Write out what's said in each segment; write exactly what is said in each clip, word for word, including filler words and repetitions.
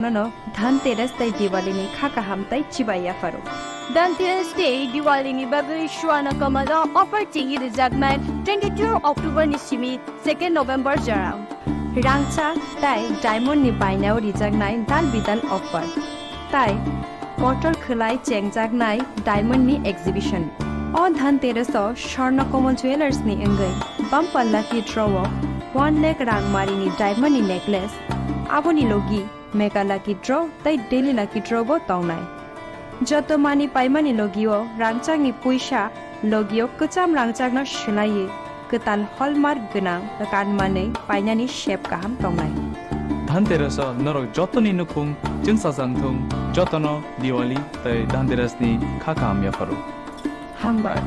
nono Dhanteras tei Diwali ni kha kaham tei chibai yapharo. Dhanteras tei Diwali ni bagwi suana kwmajak offer chengwi rwjaknai twenty-two October ni simi second November jora. Rangchak tei diamond ni bainao rijaknai dal bidal offer. Tai kotor khwlai chengjaknai diamond ni exhibition. O Dhanteras o Swarna Kamal Jewellers ni wngwi bumper lucky draw o one lakh rang mari ni diamond ni necklace, aboni logi mega lucky draw tei daily lucky draw bo tongnai. Joto mani paimani logio rangchakni puisa logio kwcham rangchakno swlaiwi kwtal hallmark gwnang kanmanwi painani sep kaham tongnai. Dhanteras o norok jotoni nukhung chwngsajak thung, jotono Diwali tei Dhanteras ni kha kaham yapharo. Hambai.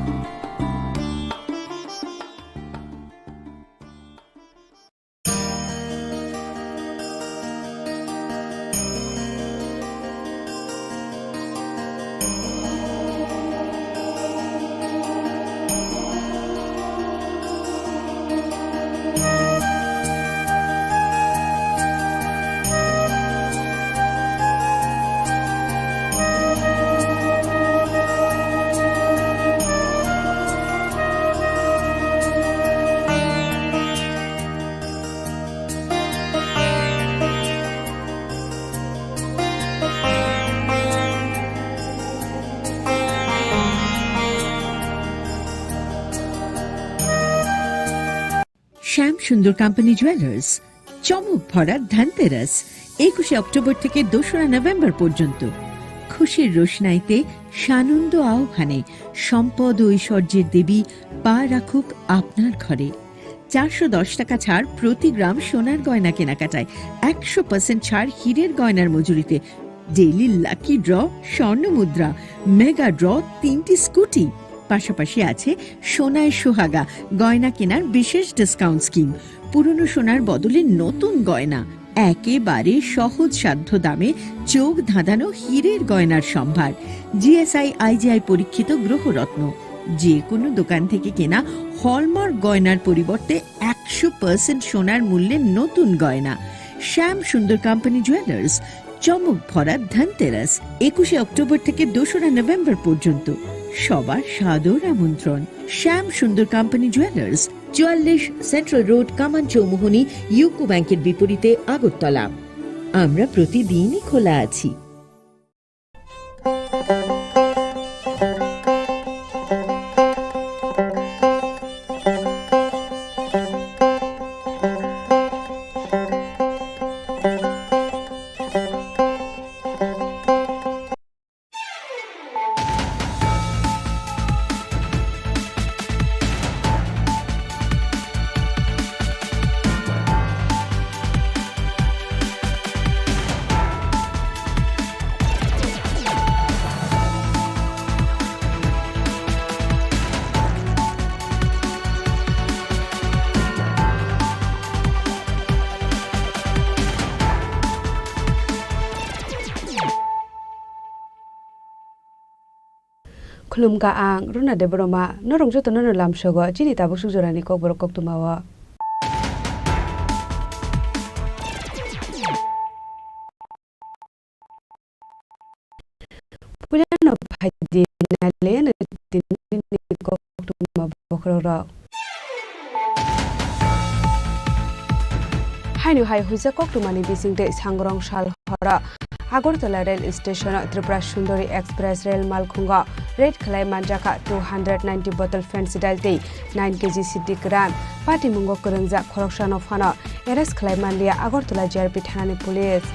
শ্যাম সুন্দর company jewellers, চমক ভরা ধনতেরাস, একুশে অক্টোবর থেকে দোসরা নভেম্বর পর্যন্ত। খুশির রোশনাইতে সানন্দ আহ্বানে সম্পদ ও ঐশ্বর্যের দেবী পা রাখুক আপনার ঘরে। চারশো দশ টাকা ছাড় প্রতি গ্রাম সোনার গয়না কেনাকাটায়, একশো পার্সেন্ট ছাড় হীরের গয়নার মজুরিতে, ডেইলি লাকি ড্র, স্বর্ণ মুদ্রা, মেগা ড্র, তিনটি স্কুটি, পাশাপাশি আছে সোনায় সোহাগা গয়না কেনার বিশেষ ডিসকাউন্ট স্কিম, পুরনো সোনার বদলে নতুন গয়না, একেবারে সহজসাধ্য দামে চোখ ধাঁধানো হীরের গয়নার সম্ভার। জিএসআই আইজিআই পরীক্ষিত গ্রহরত্ন। যে কোনো দোকান থেকে কেনা হলমার্ক গয়নার পরিবর্তে একশো পার্সেন্ট সোনার মূল্যে নতুন গয়না। শ্যাম সুন্দর কোম্পানি জুয়েলার্স, চমক ভরা ধনতেরাস, একুশে অক্টোবর থেকে দোসরা নভেম্বর পর্যন্ত। সবার সাদর আমন্ত্রণ। শ্যাম সুন্দর কোম্পানি জুয়েলার্স, চুয়াল্লিশ সেন্ট্রাল রোড, কামান চৌমুহনী, ইউকো ব্যাংকের বিপরীতে, আগরতলা। আমরা প্রতিদিনই খোলা আছি। Khulumkha ang Runa Debbarma, norok jotono no lamsogo chini tabuk suk jorani kokborok koktwma o. Puilano phaidi nale nini koktwma bokhorok rok. Haino hai huijak koktwmani bisingtwi sangrong sal horo Agartala rail station o Tripura Sundari Express rail malkhungo raid khlai manjakha two hundred ninety bottle Phensedyl tei nine K G siddi kwran. Patimungo kwrwngjak khoroksano phano arrest khlai manliya Agartala G R P thanani police.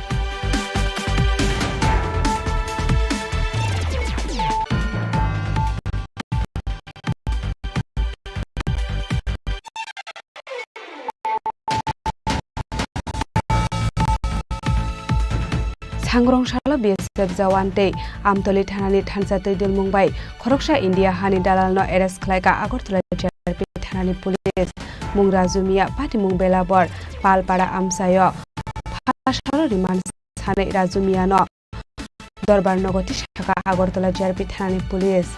Sangrong salo B S F jawan tei Amtoli thanani thansa twi dilmung bai khoroksa India hani dalalno arrest khlaikha Agartala G R P thanani police. Mung Raju Miya, patimung Belabor, Palpara amchaio. Phala salo remand sanwi Raju Miyano Dorbar nogo tisakha Agartala G R P thanani police.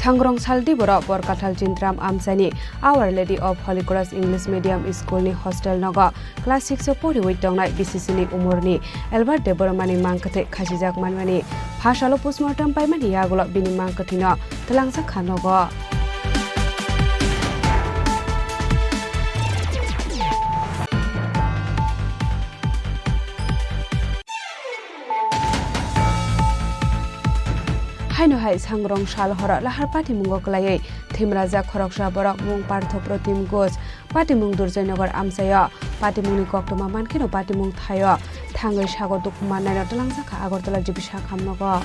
Thangrong saldi borok Borkathal Chintram amchaini Our Lady of Holy Cross English Medium School ni hostel nogo class six o poriwi tongnai B C C ni umorni Albert Debbarma ni mangkwthwi khasijak manmani phasalo postmortem paimani yagulo bini mangkwthwino twlangjak kha nogo. Haino hai sangrong sal horo lahar patimungo kwlaiwi thwimrajak khoroksa borok mung Partho Protim Ghosh, patimung Durjoynagar amchaio. Patimungni koktwma mankheno patimung thaio thangwi sago dukhu mannaino twlangjakha Agartala G B sakham nogo.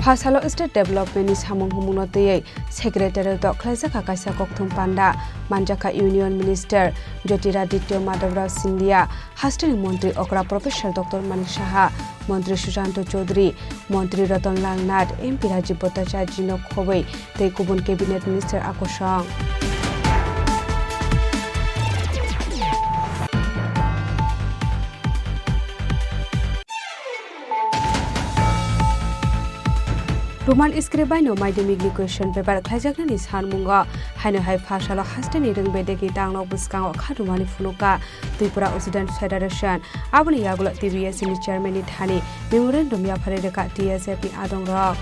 Phasalo state development ni samung humungno twiwi secretariat o khlaijakha kaisa kokthum panda, manjakha Union Minister Jyotiraditya Madhavrao Scindia, hasteni Montri okra Professor Doctor Manik Saha, Montri Susanto Chowdhury, Montri Ratan Lal Nath, M P Rajiv Bhattacharjee no khobwi tei kubun cabinet minister akosong. Roman script bai no madhyamik ni question paper khlaijaknani sanmungo, haino hai phasalo hasteni rwng bedekni tangnok bwskango kha rwmani phunukha Tripura Student Federation. Aboni yagulo T B S ni chairman ni thani memorandum yapharwi rwkha T S F ni adongrok.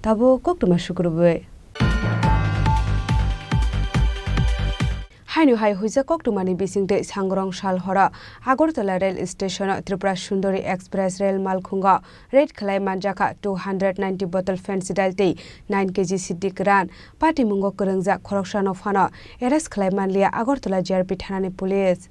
Tabuk koktwma sukrubwi. Haino hai huijak koktwmani bisingtwi sangrong sal horo Agartala rail station o Tripura Sundari Express rail malkhungo raid khlai manjakha two hundred ninety bottle Phensedyl tei nine K G siddi kwran. Patimungo kwrwngjak khoroksano phano arrest khlai manliya Agartala G R P thanani police.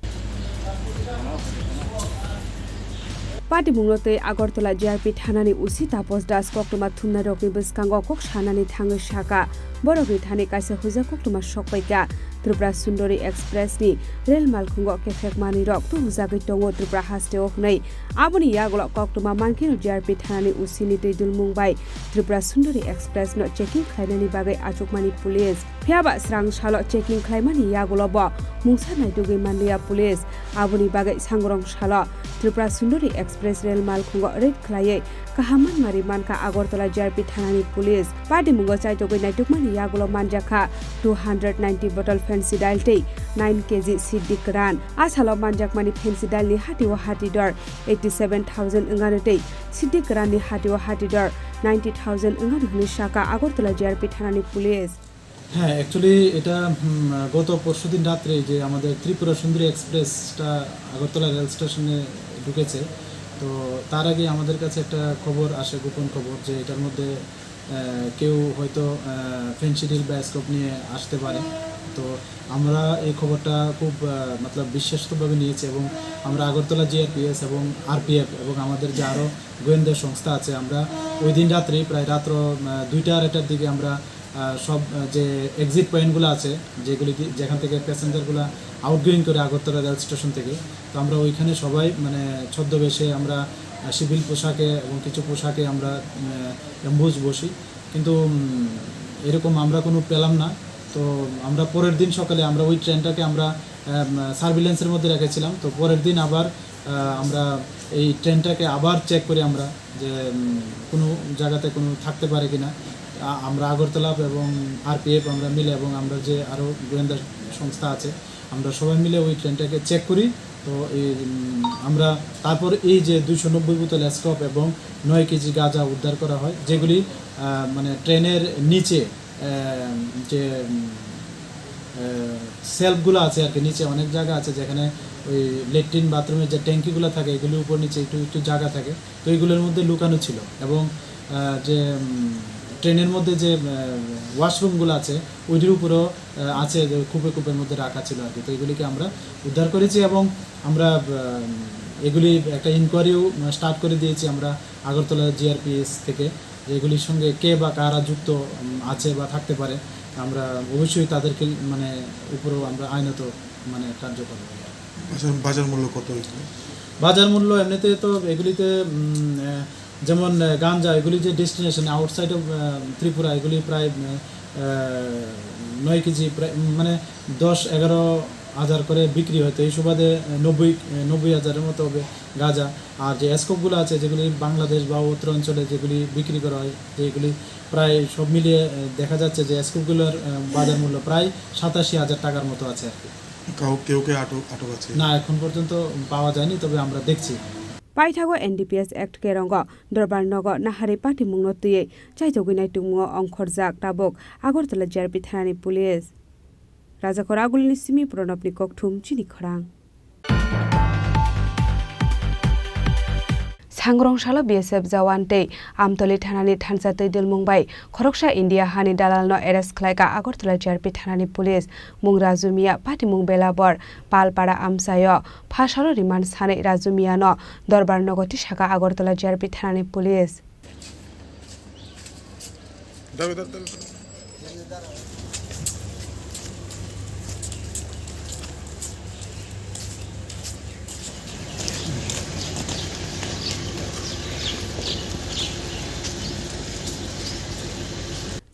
Patimungno tei Agartala G R P thanani O C Taposh Das koktwma thumnairokni bwskango kok sanani thangwi sakha, borokni thani kaisa huijak koktwma sokpaikha. Tripura Sundari Express ni rail malkhungo kephek manwirok tubujagwi tongo Tripura hasteo hwnwi. Aboni yagulo koktwma mankheno G R P thanani O C ni twi dulmung bai Tripura Sundari Express no checking khlainani bagwi achukmani police. Phiyaba srang salo checking khlaimani yagulo bo mungsa naitugwi manliya police. Aboni bagwi sangrong salo Tripura Sundari Express rail malkhungo raid khlaiwi kaham manmari mankha Agartala G R P thanani police. Patimungo chaitugwi naitukmani yagulo manjakha two hundred ninety bottle Phensedyl tei nine K G siddi kwran. A salo manjakmani Phensedyl ni hatio hati dor eighty seven thousand wngano tei siddi kwran ni hatio hati dor ninety thousand wngano hwnwi sakha Agartala G R P thanani police. হ্যাঁ, actually এটা, উম, গত পরশুদিন রাত্রে যে আমাদের ত্রিপুরা সুন্দরী এক্সপ্রেসটা আগরতলা রেল স্টেশনে ঢুকেছে। তো তার আগে আমাদের কাছে একটা খবর আসে, গোপন খবর, যে এটার মধ্যে, আহ, কেউ হয়তো, আহ, ফেন্সিডিল বা স্কোপ নিয়ে আসতে পারে। তো আমরা এই খবরটা খুব, আহ, মতলব বিশ্বস্তভাবে নিয়েছি এবং আমরা আগরতলা জিআরপিএস এবং আরপিএফ এবং আমাদের যে আরও গোয়েন্দা সংস্থা আছে, আমরা ওই দিন রাত্রেই প্রায় রাত্র, আহ, দুইটা আড়াইটার দিকে আমরা আহ, সব, আহ, যে এক্সিট পয়েন্টগুলো আছে, যেগুলি দি-, যেখান থেকে প্যাসেঞ্জারগুলো আউটগোয়িং করে আগরতলা রেল স্টেশন থেকে, তো আমরা ওইখানে সবাই মানে ছদ্মবেশে আমরা, আহ, সিভিল পোশাকে এবং কিছু পোশাকে আমরা, আহ, অ্যাম্বুশ বসি। কিন্তু, উম, এরকম আমরা কোনো পেলাম না। তো আমরা পরের দিন সকালে আমরা ওই ট্রেনটাকে আমরা, আহ, সার্ভিলেন্সের মধ্যে রেখেছিলাম। তো পরের দিন আবার আহ, আমরা এই ট্রেনটাকে আবার চেক করি আমরা যে, উম, কোনো জায়গাতে কোনো থাকতে পারে কিনা। আ-, আমরা আগরতলা এবং আরপিএফ আমরা মিলে এবং আমরা যে আরও গোয়েন্দা সংস্থা আছে, আমরা সবাই মিলে ওই ট্রেনটাকে চেক করি। তো এই, উম, আমরা তারপর এই যে দুইশো নব্বই বোতল স্কোপ এবং নয় কেজি গাঁজা উদ্ধার করা হয়, যেগুলি, আহ, মানে ট্রেনের নিচে আহ, যে, উম, আহ, সেলফগুলো আছে আর কি, নিচে অনেক জায়গা আছে যেখানে ওই লেট্রিন বাথরুমের যে ট্যাঙ্কিগুলো থাকে, এগুলোর উপর নিচে একটু, একটু জায়গা থাকে, তো এইগুলোর মধ্যে লুকানো ছিল। এবং, আহ, যে, উম, ট্রেনের মধ্যে যে, আহ, ওয়াশরুমগুলো আছে, ওইটির উপরেও, আহ, আছে, যে কূপে কূপের মধ্যে রাখা ছিল আর কি। তো এগুলিকে আমরা উদ্ধার করেছি এবং আমরা, আহ, এগুলি একটা ইনকোয়ারিও স্টার্ট করে দিয়েছি আমরা আগরতলা জিআরপিএস থেকে। যে এগুলির সঙ্গে কে বা কারা যুক্ত, উম, আছে বা থাকতে পারে, আমরা অবশ্যই তাদেরকে, মানে, উপরেও আমরা আইনত, মানে, কার্যকর হব। আচ্ছা, বাজার মূল্য কত এগুলো? বাজার মূল্য এমনিতে তো এগুলিতে, উম, আহ, যেমন, আহ, গাঞ্জা, এগুলি যে ডেস্টিনেশন আউটসাইড অফ, আহ, ত্রিপুরা, এগুলি প্রায়, আহ, আহ, নয় কেজি প্রায়, উম, মানে দশ এগারো হাজার করে বিক্রি হয়। তো এই সুবাদে, আহ, নব্বই, আহ, নব্বই হাজারের মতো হবে গাঁজা। আর যে স্কোপগুলো আছে, যেগুলি বাংলাদেশ বা উত্তর অঞ্চলে যেগুলি বিক্রি করা হয়, যেগুলি প্রায় সব মিলিয়ে, আহ, দেখা যাচ্ছে যে স্কোপগুলোর, আহ, বাজার মূল্য প্রায় সাতাশি হাজার টাকার মতো আছে আর কি। কাউ-, কেউ কেউ আটক, আটক আছে? না, এখন পর্যন্ত পাওয়া যায়নি, তবে আমরা দেখছি। Paithago N D P S Act kerongo Dorbar nogo nahari patimungno twiwi chaitogwi naitukmungo ongkhorjak tabuk Agartala G R P thanani police. Rajakhor Agulini simi Pranabni kokthum chini khorang. Sangrong salo B S F jawan tei Amtoli thanani thansa twi dilmung bai khoroksa India hani dalalno arrest khlaika Agartala G R P thanani police. Mung Raju Miya, patimung Belabor, Palpara amchaio. Phasalo remand sanwi Raju Miyano Dorbar nogo tisaka Agartala G R P thanani police.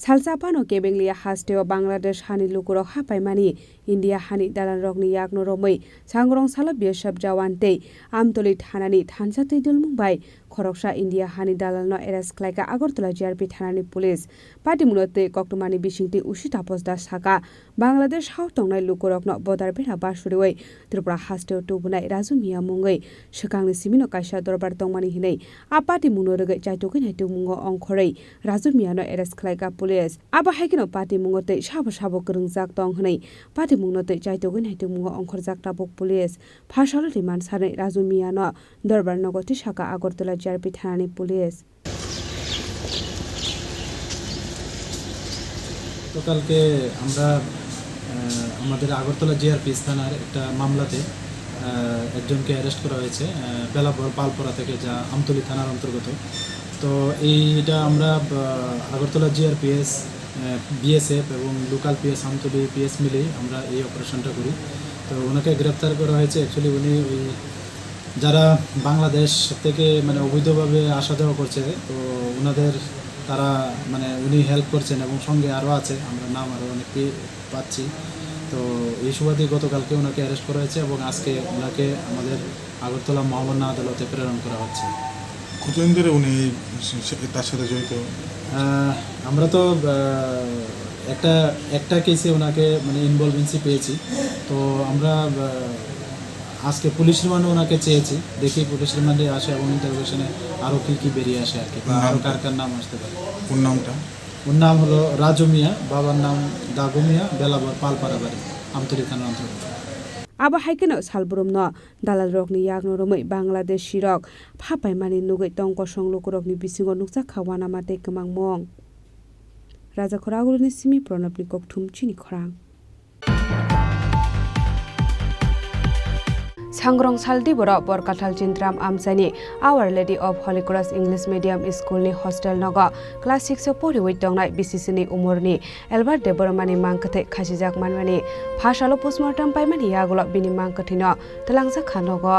Salsa phano kebenglia hasteo Bangladesh hani lukurok hapaimani India hani dalanrokni yakno romwi Sangrong salo B S F jawan tei Amtoli thanani thansa twi dilmung bai khoroksa India hani dalalno arrest khlaika Agartala G R P thanani police. Patimungno tei koktwmani bisingtwi usi Taposh Das saka, Bangladesh hao tongnai lukurokno bodar bera basuriwi Tripura hasteo tubunai Raju Miya mungwi swkangni simino kaisa dorbar tongmani hinwi a patimungno rwgwi chaitugwi naitukmungo ongkhorwi Raju Miyano arrest khlaika police. Abo hai kheno patimungo tei sabo sabo kwrwngjak tong hwnwi patimungno tei chaitugwi naitukmungo ongkhorjak tabuk police. Phasalo remand sanwi Raju Miyano Dorbar nogo tisaka Agartala G R P thanani police. গতকালকে আমরা, আহ, আমাদের আগরতলা জিআরপিএস থানার একটা মামলাতে, আহ, একজনকে অ্যারেস্ট করা হয়েছে, আহ, বেলাবর পালপাড়া থেকে, যা আমতলী থানার অন্তর্গত। তো এইটা আমরা, আহ, আগরতলা জিআরপিএস, আহ, বিএসএফ এবং লোকাল পিএস, আমতলী পিএস মিলেই আমরা এই অপারেশনটা করি। তো ওনাকে গ্রেপ্তার করা হয়েছে। অ্যাকচুয়ালি উনি ওই যারা বাংলাদেশ থেকে মানে অবৈধভাবে আসা যাওয়া করছে, তো ওনাদের, তারা মানে উনি হেল্প করছেন এবং সঙ্গে আরও আছে, আমরা নাম আরও অনেককে পাচ্ছি। তো এই সুবাদে গতকালকে ওনাকে অ্যারেস্ট করা হয়েছে এবং আজকে ওনাকে আমাদের আগরতলা মহামান্য আদালতে প্রেরণ করা হচ্ছে। কতদিন ধরে উনি সে-, সে-, তার সাথে জড়িত? আহ, আমরা তো, আহ, একটা, একটা কেসে ওনাকে মানে ইনভলভেন্সি পেয়েছি। তো আমরা, আহ, আজকে পুলিশ রিমান্ডে ওনাকে চেয়েছি, দেখি পুলিশ রিমান্ডে আসে এবং ইন্টারোগেশনে আরও কী কী বেরিয়ে আসে আর কি, বা আরও নামটা? কার কার নাম আসতে পারে। কোন নামটা? ওর নাম হলো রাজু মিয়া, বাবার নাম দাগু মিয়া, বেলাবর পালপাড়া বাড়ি, আমতলী থানার অন্তর্গত। Abo hai kheno salbrumno dalalrokni yakno romwi Bangladeshirok phapaimani nugwi tong kosong lukurokni bisingo nukjak kha uanama tei kwmangmung. Rajakhor Agulini simi Pranabni kokthum chini khorang. Sangrong sal diboro Borkathal Chintram amchaini Our Lady of Holy Cross English Medium School ni hostel nogo class six o poriwi tongnai bisisini umorni Albert Debbarma ni mangkwthwi khasijak manmani phasalo postmortem paimani yagulo bini mangkwthwino twlangjak kha nogo.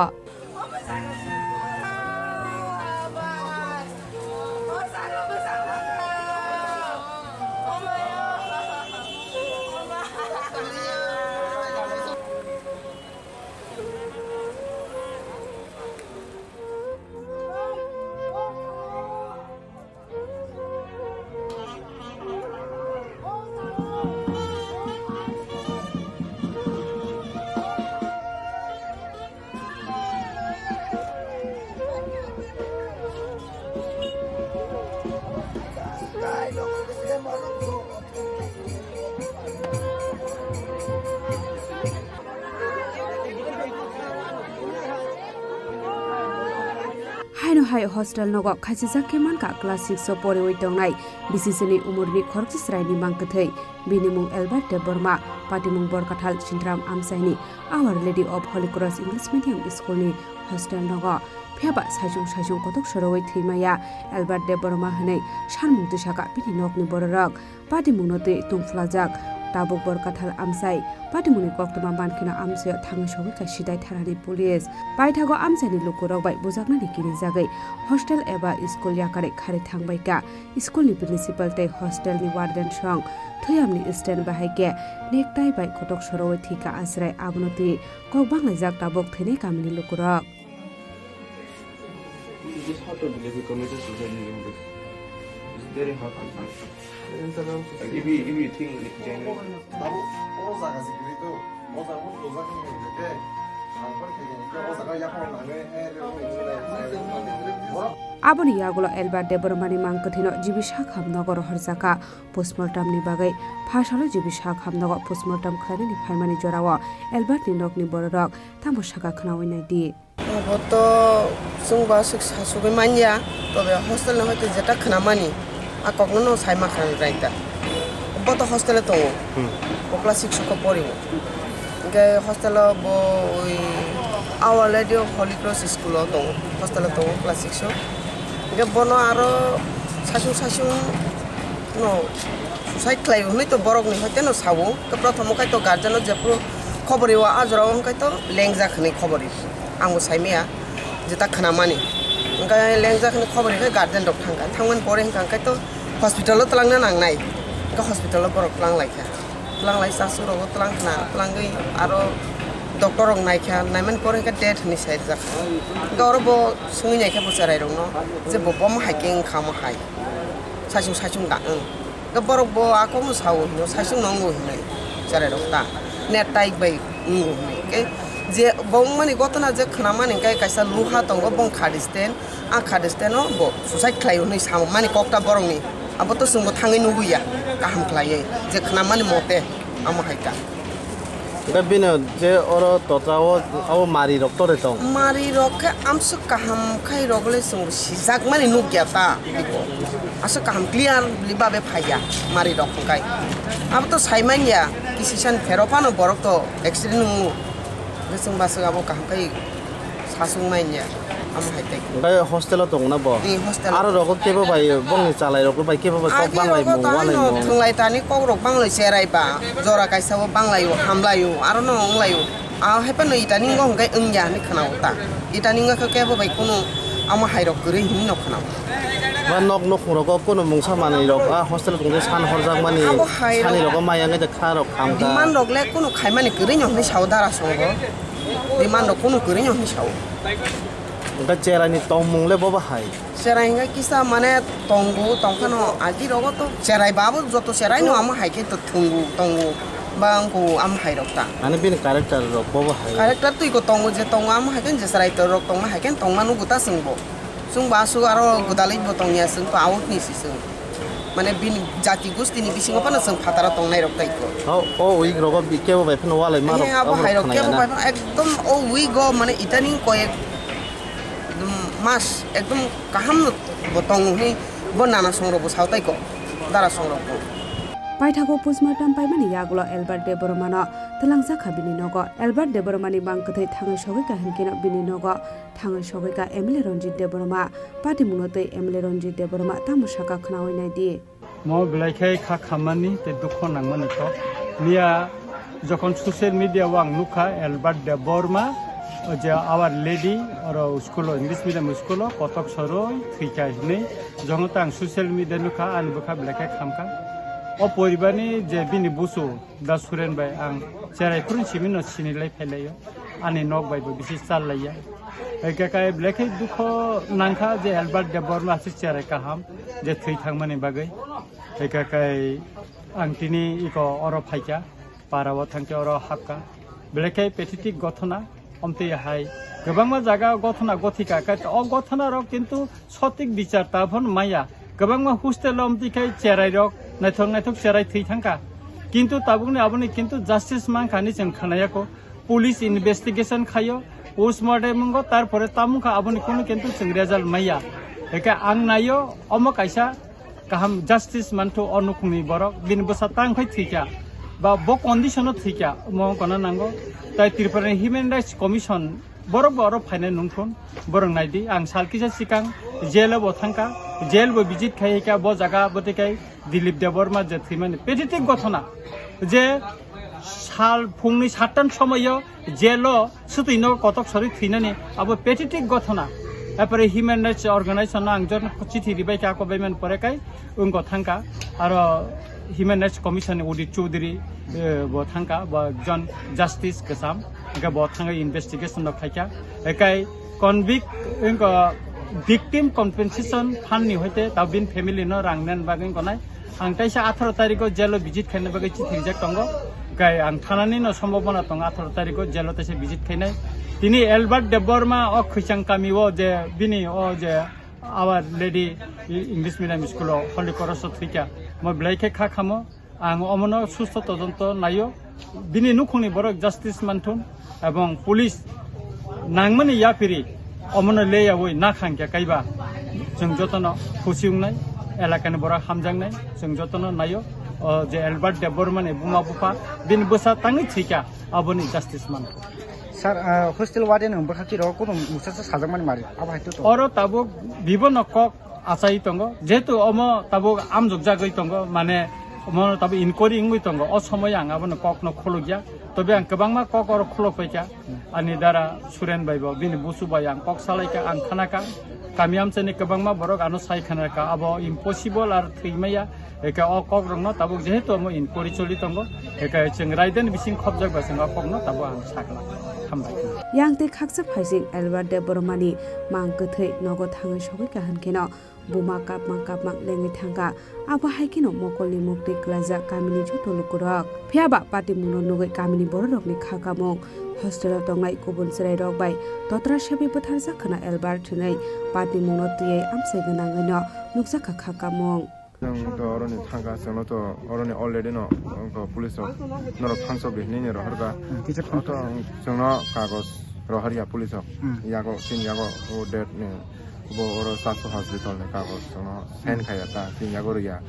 Haino hai hostel nogo khasijak khe mankha class six o poriwi tongnai bisisini umorni khoroksa chwraini mangkwthwi. Bini mung Albert Debbarma, patimung Borkathal Chintram amchaini Our Lady of Holy Cross English Medium School ni hostel nogo. Phiyaba saichung saichung kotok sorowi thwimaya Albert Debbarma hwnwi sanmung twisakha bini nokni bororok. Patimungno twi tungphlajak. Tabuk Borkathal amchai patimungni koktwma mankheno amchaio thangwi sogwi ka Sidai thanani police. Paithago amchaini lukurok bai bujaknani kirijagwi hostel eba school yakarwi kharwi thangbai ka. School ni principal tei hostel ni warden song thuyamni stand bahai khe nektai bai kotok sorowi thwi ka Achrai, abono twi kok banglaijak tabuk thwinai kamini lukurok. It's just hard to believe we committed suicide in English. It's very hard to believe. Like, if you, if you think, like, genuine. Aboni yagulo Albert Debbarmani mang kwthwino G B Sakham nogo rohorjakha postmortem ni bagwi. Phasalo G B Sakham nogo postmortem khlainani phaimani jorao Albert ni nokni bororok tamo sakha khnaui naidi. Abo to chwng bo aswk sasugwi manya, tobe hostel ni hoite jeta khwnamani, a kokno no sai ma khna raida. Bo to hostel o tongo. Hmm. Bo class six o pori o. Hwnkhe hostel o bo ui Our Lady of Holy Cross school o tongo. Hostel o tongo class six o. Hwnkhe bono aro sasung sasung no suicide khlai hwnwi to borok ni hoite no sawo. Hwnkhe prothom o khai to guardian o jephru khobor rwo, a jora o hwnkhe to lengjak hwnwi khobor rwo. Ang bo saimaya, jeta khwnamani. Hwnkhe lengjak hwnwi khobor rikhe guardian rok thangkha. Thangmani pore hwnkha hwnkhe to hospital o twlangna nangnai. Hwnkhe hospital o borok twlang laikha. Twlang lai chasu rogo twlang khna, twlangwi aro doctor rok naikha, naimani pore hwnkhe death hwnwi saijak. Hwnkhe oro bo swngwi naikha bo cherai rokno je bo bomo hai khe wngkha omo hai. Saichung saichung da wng. Hwnkhe borok bo a kokno sao hino, saichung no wngo hinwi cherai rok ta. Net tai bai wngo hinwi. Hwnkhe je bo wngmani gotona je khwnamani hwnkhe kaisa luha tongo, bong khadi stand, a khadi stand o bo suicide khlai hwnwi samani kok ta borokni. Abo to chwngbo thangwi nugwi ya, kaham khlaiwi je khwnamani mote amo hai ta. Hwnkhe bini je oro totra o, abo mari rok tore tong. Mari rok khe amswk kaham khai rok le chwng sijakmani nukya ta biko. Aswk kaham clearly babe phaiya mari rok hwnkhe. Abo to saimanya kisisan phero phano borok to accident wngo. Hwnkhe chwng baswk abo kaham khai sasung manya. Amo hai tei. Hwnkhe hostel o tongo na bo? Ni hostel o. Aro rogo kebo bai bongni chalai rok bai kebo bai kok banglai mung walai mung. Thwnglai tani kok rok banglai cherai ba. Jora kaisa o banglai o, hamlai o, aro no wnglai o. A hai phano itani ngo hwnkhe wngya hinwi khwnao ta. Itani ngo khe kebo bai kunu amo hai rok kwrwi hinwi no khwnao. Ba nok nukhung rogo kunu mungsa manwi rok a hostel o tongde san horjak mani. Abo hai sani rok. Rogo maya ngai de kha rok kham ta. Demand rok le kunu khaimani kwrwi no hinwi sao dara songo. Demand rok kunu kwrwi no hinwi sao. Hwnkhe cherai ni tongmung le bo bahai. Cherai hwnkhe kisa mane tongo, tongphano agi rogo to cherai babo joto cherai no amo hai khe to thwngo, tongo, ba wngko amo hai rok ta. Mane bini character rok bo bahai. Character twi ko tongo je tongo amo hai khe je cherai to rok tongma hai khe tongma nugo ta chwng bo. Chwng bo aswk aro gwdalwi bo tongya chwng to out ni si chwng. Mane bini jati gusti ni bisingo phano chwng phataro tongnai rok tai ko. O, o week rogo bi kebo bai phano walai ma rok. He, abo abo hai rok khwnaya kebo na. Bai phano ekdom o week o mane itani koyek, um, mas ekdom kaham no bo tongo hwnwi bo nana song rok bo sao tai ko, dara song rok bo. Paithago postmortem paimani yagulo Albert Debbarmano twlangjakha bini nogo. Albert Debbarmani mang kwthwi thangwi sogwi ka hinkhe no bini nogo thangwi sogwi ka M L A Ranjit Debbarma. Patimungno tei M L A Ranjit Debbarma tamo sakha khwnaui naidi. Mo belai khe kha khammani tei dukho nangmani kok. Miya jokhon social media o ang nukha Albert Debbarma, o je Our Lady oro school o, English medium school o kotok soro thwikha hinwi. Jokhon ta ang social media nukha, ani bwkha belai khe khamkha. O poribarni je bini busu, Da Suren bai ang cherai phuru simi no sinilai phailaio. Ani nok bai bo bisi challaiya. Eke kai belai khe dukho nangkha je Albert Debbarma aswk cherai kaham je thwi thangmani bagwi. Eke kai ang tini iko oro phaikha, para o thangkhe oro hapkha. Belai khe pathetic gothona. Omtwi hai kwbangma jaga gothona gothika, kai o gothona rok kintu sotik bichar ta phano maya. Kwbangma hostel o omtwi khai cherai rok naithok naithok cherai thwi thangkha. Kintu tabukni aboni kintu justice mankha hinwi chwng khwnayakho. Police investigation khaio, postmortem wngo, tarpore tamungkha aboni kunu kintu chwng result maya. Eke ang naio omo kaisa kaham justice manthu o nukhungni borok, bini bwsa tang khai thwikha, ba bo condition o thwikha, omo wngkha na nango. Tai Tripura ni Human Rights Commission borok bo oro phainai nungthun, borok naidi, ang sal kisa sikang jail o bo thangkha, Jail bo visit khai kha bo jaga, bwtwi khai Dilip Debbarma je thwimani pathetic gothona, je sal phungni sattan somoyo jail o swtwino kotok sori thwinani abo pathetic gothona. Epore human rights organization no ang jon chithi ribai kha, kobaimani pore khai wngkha thangkha, aro human rights commission ni Udit Chowdhury, eh, bo thangkha, bo ekjon justice kwcham, hwnkhe bo thangwi investigation rok khaikha. Ekai convict, wngkha victim compensation fund ni hoite tabin family no rang nen bagwi wngkha nai. Ang taisa atharo tarikh o jail o visit khaina bagwi chithi rijak tongo. Gai ang thanani no sombobona tongo atharo tarikh o jail o taisa visit khainai. Tini Albert Debbarma o Khwichang kami o je bini o je Our Lady English Medium School o Holy Cross o thwikha. Mo belai khe kha khamo. Ang omono susto todonto naio. Bini nukhungni borok justice manthun ebong police nangmani yapiri omono leyawi nakhang khe kaiba. Chwng jotono khusi wngnai, elakani borok hamjaknai, chwng jotono naio. O je Albert Debbarmani buma bupha, bini bwsa tangwi thwikha, aboni justice manthun. Sir, ah, hostel warden ni bwkha chiro kuno musa sa sajak mani mari. Abo hai to to. Oro tabuk bibo no kok achai tongo. Jehetu omo tabuk amjok jagwi tongo, mane omo tabuk inquiry wngwi tongo. O somoy ang abono kok no khulukya. Tobe ang kwbangma kok oro khuluk paikha. Ani dara Suren bai bo, bini busu bai ang kok salaikha, ang khanakha. Kami amchani kwbangma borok ano sai khanakha. Abo impossible ar thwimaya. Eka o kok rokno tabuk jehetu omo inquiry choli tongo, eka chwng raiden bising khopjak bai chwng o kokno tabuk ang sakla. Hambai. Yang tei khaksa phaising Albert Debbarmani mang kwthwi nogo thangwi sogwi kaham kheno buma kapma kapma lengwi thangkha. Abo hai kheno mokolni muktwi kwlaijak kamini joto lukurok. Phiyaba patimungno nugwi kamini bororokni kha kamung hostel-o tongnai kubun chwrairok bai totra sebwi bwtharjak khwna Albert hinwi patimungno twiwi amchai gwnangwino nukjakha kha kamung. Chwng to oroni thangkha, chwngno to oroni already no, wngkha police rok norok thansok di hinwi ni rohorkha. Hmm, kisa phone to chwngno kagoj rohorya police rok. Hmm. Yago, chini yago o date ni bo oro Sastho Hospital ni kagoj chwngno sign khaiya ta, chini yago rwya.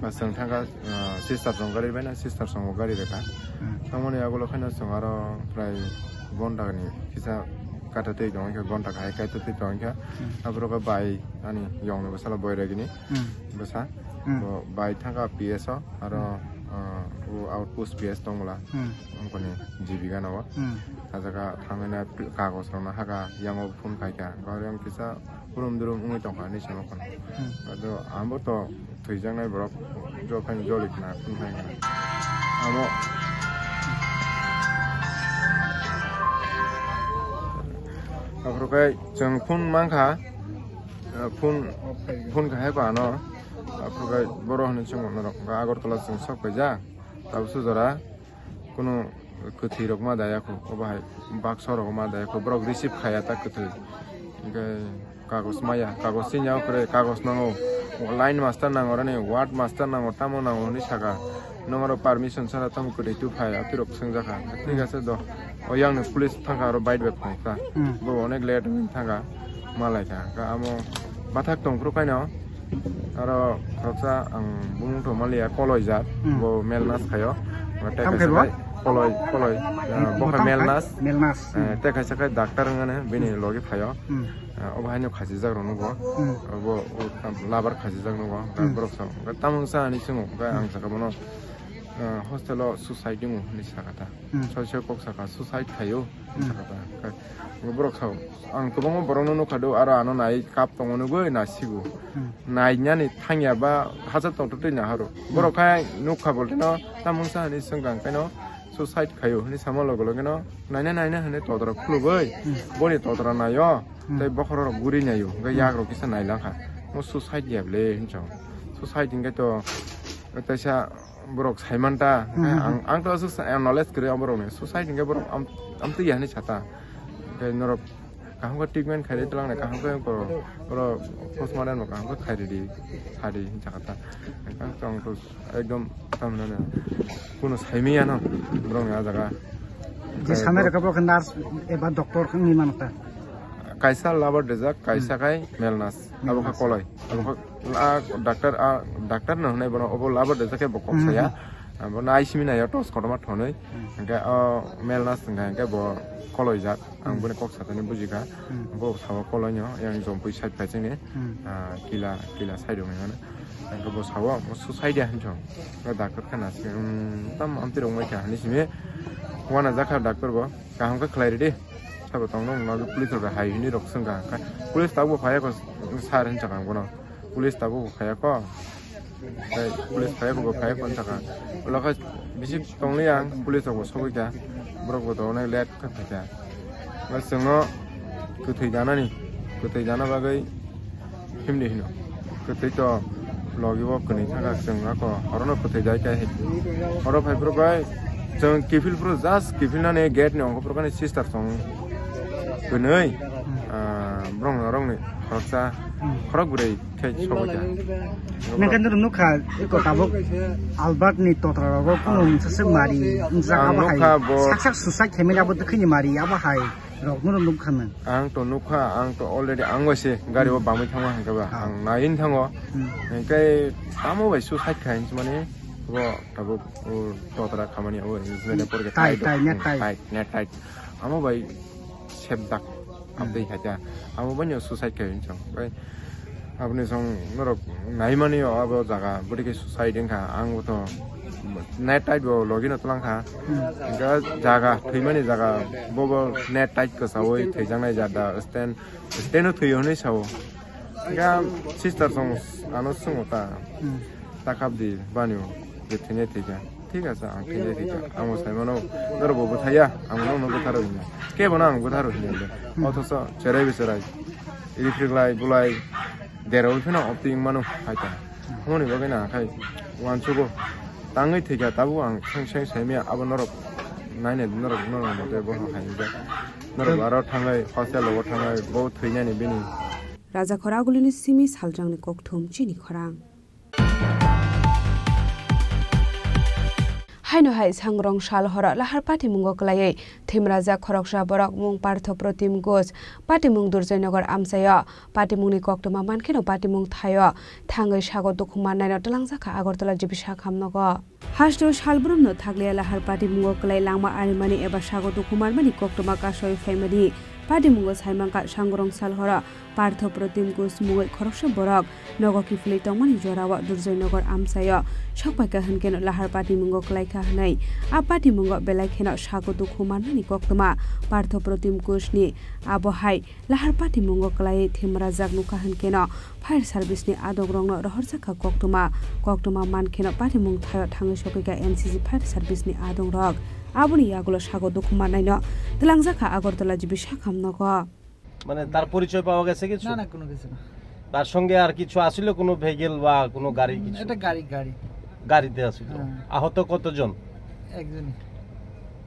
Ba chwng thangkha, ah, sister song gari bai na, sister song gari rwkha. Hmm. Tangmani yagulo khaino chwng aro prai gonta ni kisa kata tei tong kha, gonta kahai kaita tei tong kha. Hmm. Aboro khe bai ani yong ni bwsala boiragini. Hmm. Bwsa. Hmm. Bo bai thangkha P S o, aro, ah, o outpost P S tongmula. Hmm. Wngkoni G B gana o. Hmm. A jaga thangwi na kagoj rok no haka, yango phone khaikha. Gari ang kisa kurum durum wngwi tongkha ni simo kono. Hmm. Ado ambo to thwijaknai borok jokhaini joli khna phone khaikha. Amo aphuru khe chwng phone mankha, phone, phone khaikha ano. Aphuru khe boro hwnwi chwng norok Agartala chwng sok paijak. Tabuk sujora. Kunu kwthwi rok ma daya kho, obo hai baksa rok ma daya kho, borok receive khaya ta kwthwi. Hwnkhe kagoj maya, kagoj sini o kwrwi, kagoj nango, line master nango, rani ward master nango, tamo nango hwnwi saka. Nwng oro permission sara tamo kwrwi tu phai, aboni rok swngjakha. Thik ase do, o yang ni police thangkha aro bike bai phai kha. Hmm. Bo onek late wngwi thangkha, malai kha. Kha amo bathak tongphuru khaino. Aro khoroksa ang bumung tongmaliya, Koloi jat, hmm, bo Melnas khayo. Tamo khe bo? Koloi, Koloi, ah, bo khe Melnas. Melnas. Eh, hmm, tei kaisa khe doctor wngmani, bini, hmm, logi phayo. Hmm. Ah, obo haino khachijak rok nugo. Hmm. Obo, o, labar khachijak nugo. Hmm. Borok sa, tamung sa ani chungo, ang saka bono, ah, hostel o suicide wngo hinwi saka ta. Hmm. Soi soi kok saka suicide khaio. Hmm. Sakha ta, khe borok sao, ang kwbangma borokno nukha do, aro ano nai kap tongo nugwi nasigo. Hmm. Nainani thangya ba hachal tongtwtwi naharo. Hmm. Borok khai nukha bolteno tamungsa hinwi swngkha, ang khaino suicide khaio hinwi sama loge logeno naina naina hinwi todorok khulugwi, hmm, boni todora naio, hmm, tei bokhorok guri naio, hwnkhe, hmm, yagrok kisa nailangkha. Mo suicide ya ble hinwi sao. Suicide hinkhe to teisa borok saimanta, hmm, hmm, ang, ang to aswk sa-, knowledge kwrwi o borokni. Suicide hinkhe borok am-, amtwi ya hinwi sata. Tei norok kaham khe treatment khairwi twlang nai, kaham khe borok, borok postmortem bo kaham khe khairidi, sadi hinwi sakha ta. Ang to, ang to ekdom tamnani kuno saimiyano borokni a jaga. Je sanai rwkha borok khe nurse eba doctor wngwi mano ta? Kaisa labar dejak, kaisa, hmm, khai Melnas. Abo kha Melnas. Koloi. Abo kha, a, doctor, a, doctor no hwnwi bono obo labar dejak khe bo kok, hmm, saya. Hmm. Abo nai simi nai o tos kotorma thonwi. Hmm. Hwnkhe o mel nas hwnkha hwnkhe bo koloi jak. Ang Hmm. boni kok satani bujikha. Hmm. Bo sabo koloi no yang jompui side phaising ni. Hmm. Ah, kila, kila side rok hinwi. Hwnkhe bo sabo mo su side ya hinwi song. Bo doctor khe nas khe, um, tam amtwi rok mai kha hinwi simi. Wana jakha doctor bo. Kaham khe khlai ridi. Sabo tong nong nang police rok hai hinwi rok swngkha. Police tabuk phaiya ko sir hinwi sakha ang bono. Police tabuk phaiya ko. Tei police phaiya ko bo phaiya ko hinwi sakha. Ulo khe bisi tongli ang police rok bo sogwi kha. Borok bo to onek late khe phaikha. Bo chwngno kwthwi janani, kwthwi jana bagwi himdi hino. Kwthwi to logi bo kwnwi thangkha chwng ako horono kwthwi jai khe. Horo phai phuru bai chwng kiphil phuru just kiphil nani gate ni ongkho phuru kani sister chwng kwnwi, ah, borok ni, borok ni khoroksa Hmm. khorok bwrwi khe sogwi kha. Nokha nukha eko tabuk Albert ni totra rogo kunu mungsa se mari wngjak Ang abo hai nukha bo sak sak suicide khaimani abo twkhwini mari abo hai. Rok no nuk kha nang. Ang to nuk kha, ang to already ang bai se gari o Hmm. bamwi thangma hwnkhe ba, Ah. ang naiwi thango. Hmm. Hwnkhe tamo bai suicide khai hinwi mani bo tabuk, o, totra khamani abo hinwi mani Hmm. porke Tight, tight, tight, net hmm, tight. Tight, net tight. Amo bai sepjak Hmm. abdei khaikha. Amo bai no suicide khai hinwi chong. Bai Aboni song norok naimani o abo jaga bwtwi khe suicide wngkha, ang bo to net tight bo logi no twlang kha. Hmm. Hwnkhe jaga thwimani jaga bobo net tight kwchaui thwijaknai jada stand, stand o thwio hinwi sao. Hwnkhe sister song ano swngo ta. Hmm. Ta kap di bani o je thwinai thwikha. Thik ase, ang thwinai thwikha. Ang bo sai mano norok bo bwthaiya, ang bo norok no bwtharwi hwnna. Kebo no ang bwtharwi hwnna le. Hmm. Othoso cherai bai cherai. Rifriklai, bulai, dera wi phano opting mano hai ta. Hwnwi bagwi na khai uansugo. Tangwi thwikha tabuk ang seng seng saimaya abo norok nainai norok norok mote bo hai hwnjak. Norok aro thangai hostel rogo thangai bo thwinani bini. Raja Khoragulini simi salrangni kokthum chini khorang. Haino hai sangrong sal horo lahar patimungo kwlaiwi thwimrajak khoroksa borok mung Partho Protim Ghosh, patimung Durjoynagar amchaio. Patimungni koktwma mankheno patimung thaio thangwi sago dukhu mannaino twlangjakha Agartala G B sakham nogo. Hasteo salbrumno thakliya lahar patimungo kwlai langma arimani eba sago dukhu manmani koktwma kasoi phaimani patimungo saimangkha sangrong sal horo Partho Protim Ghosh mungwi khoroksa borok nogo kiphilwi tongmani jorao Durjoynagar amchaio sokpaikha hwnkeno lahar patimungo kwlaikha hwnwi. A patimungo belai kheno sago dukhu manmani koktwma Partho Protim Ghoshni abo hai lahar patimungo kwlaiwi thwimrajak nukha hwnkeno fire service ni adongrokno rohorjakha koktwma. Koktwma mankheno patimung thaio thangwi sokikha N C C fire service ni adongrok. Aboni yagulo sago dukhu mannaino twlangjakha Agartala G B sakham nogo. মানে তার পরিচয় পাওয়া গেছে কিছু? না, না, কোনো কিছু না। তার সঙ্গে আর কিছু আসিল, কোনো ভেহিকেল বা কোনো গাড়ি হুম, কিছু? এটা গাড়ি, গাড়ি। গাড়িতে আসিল। হ্যাঁ। আহত কতজন? একজনই।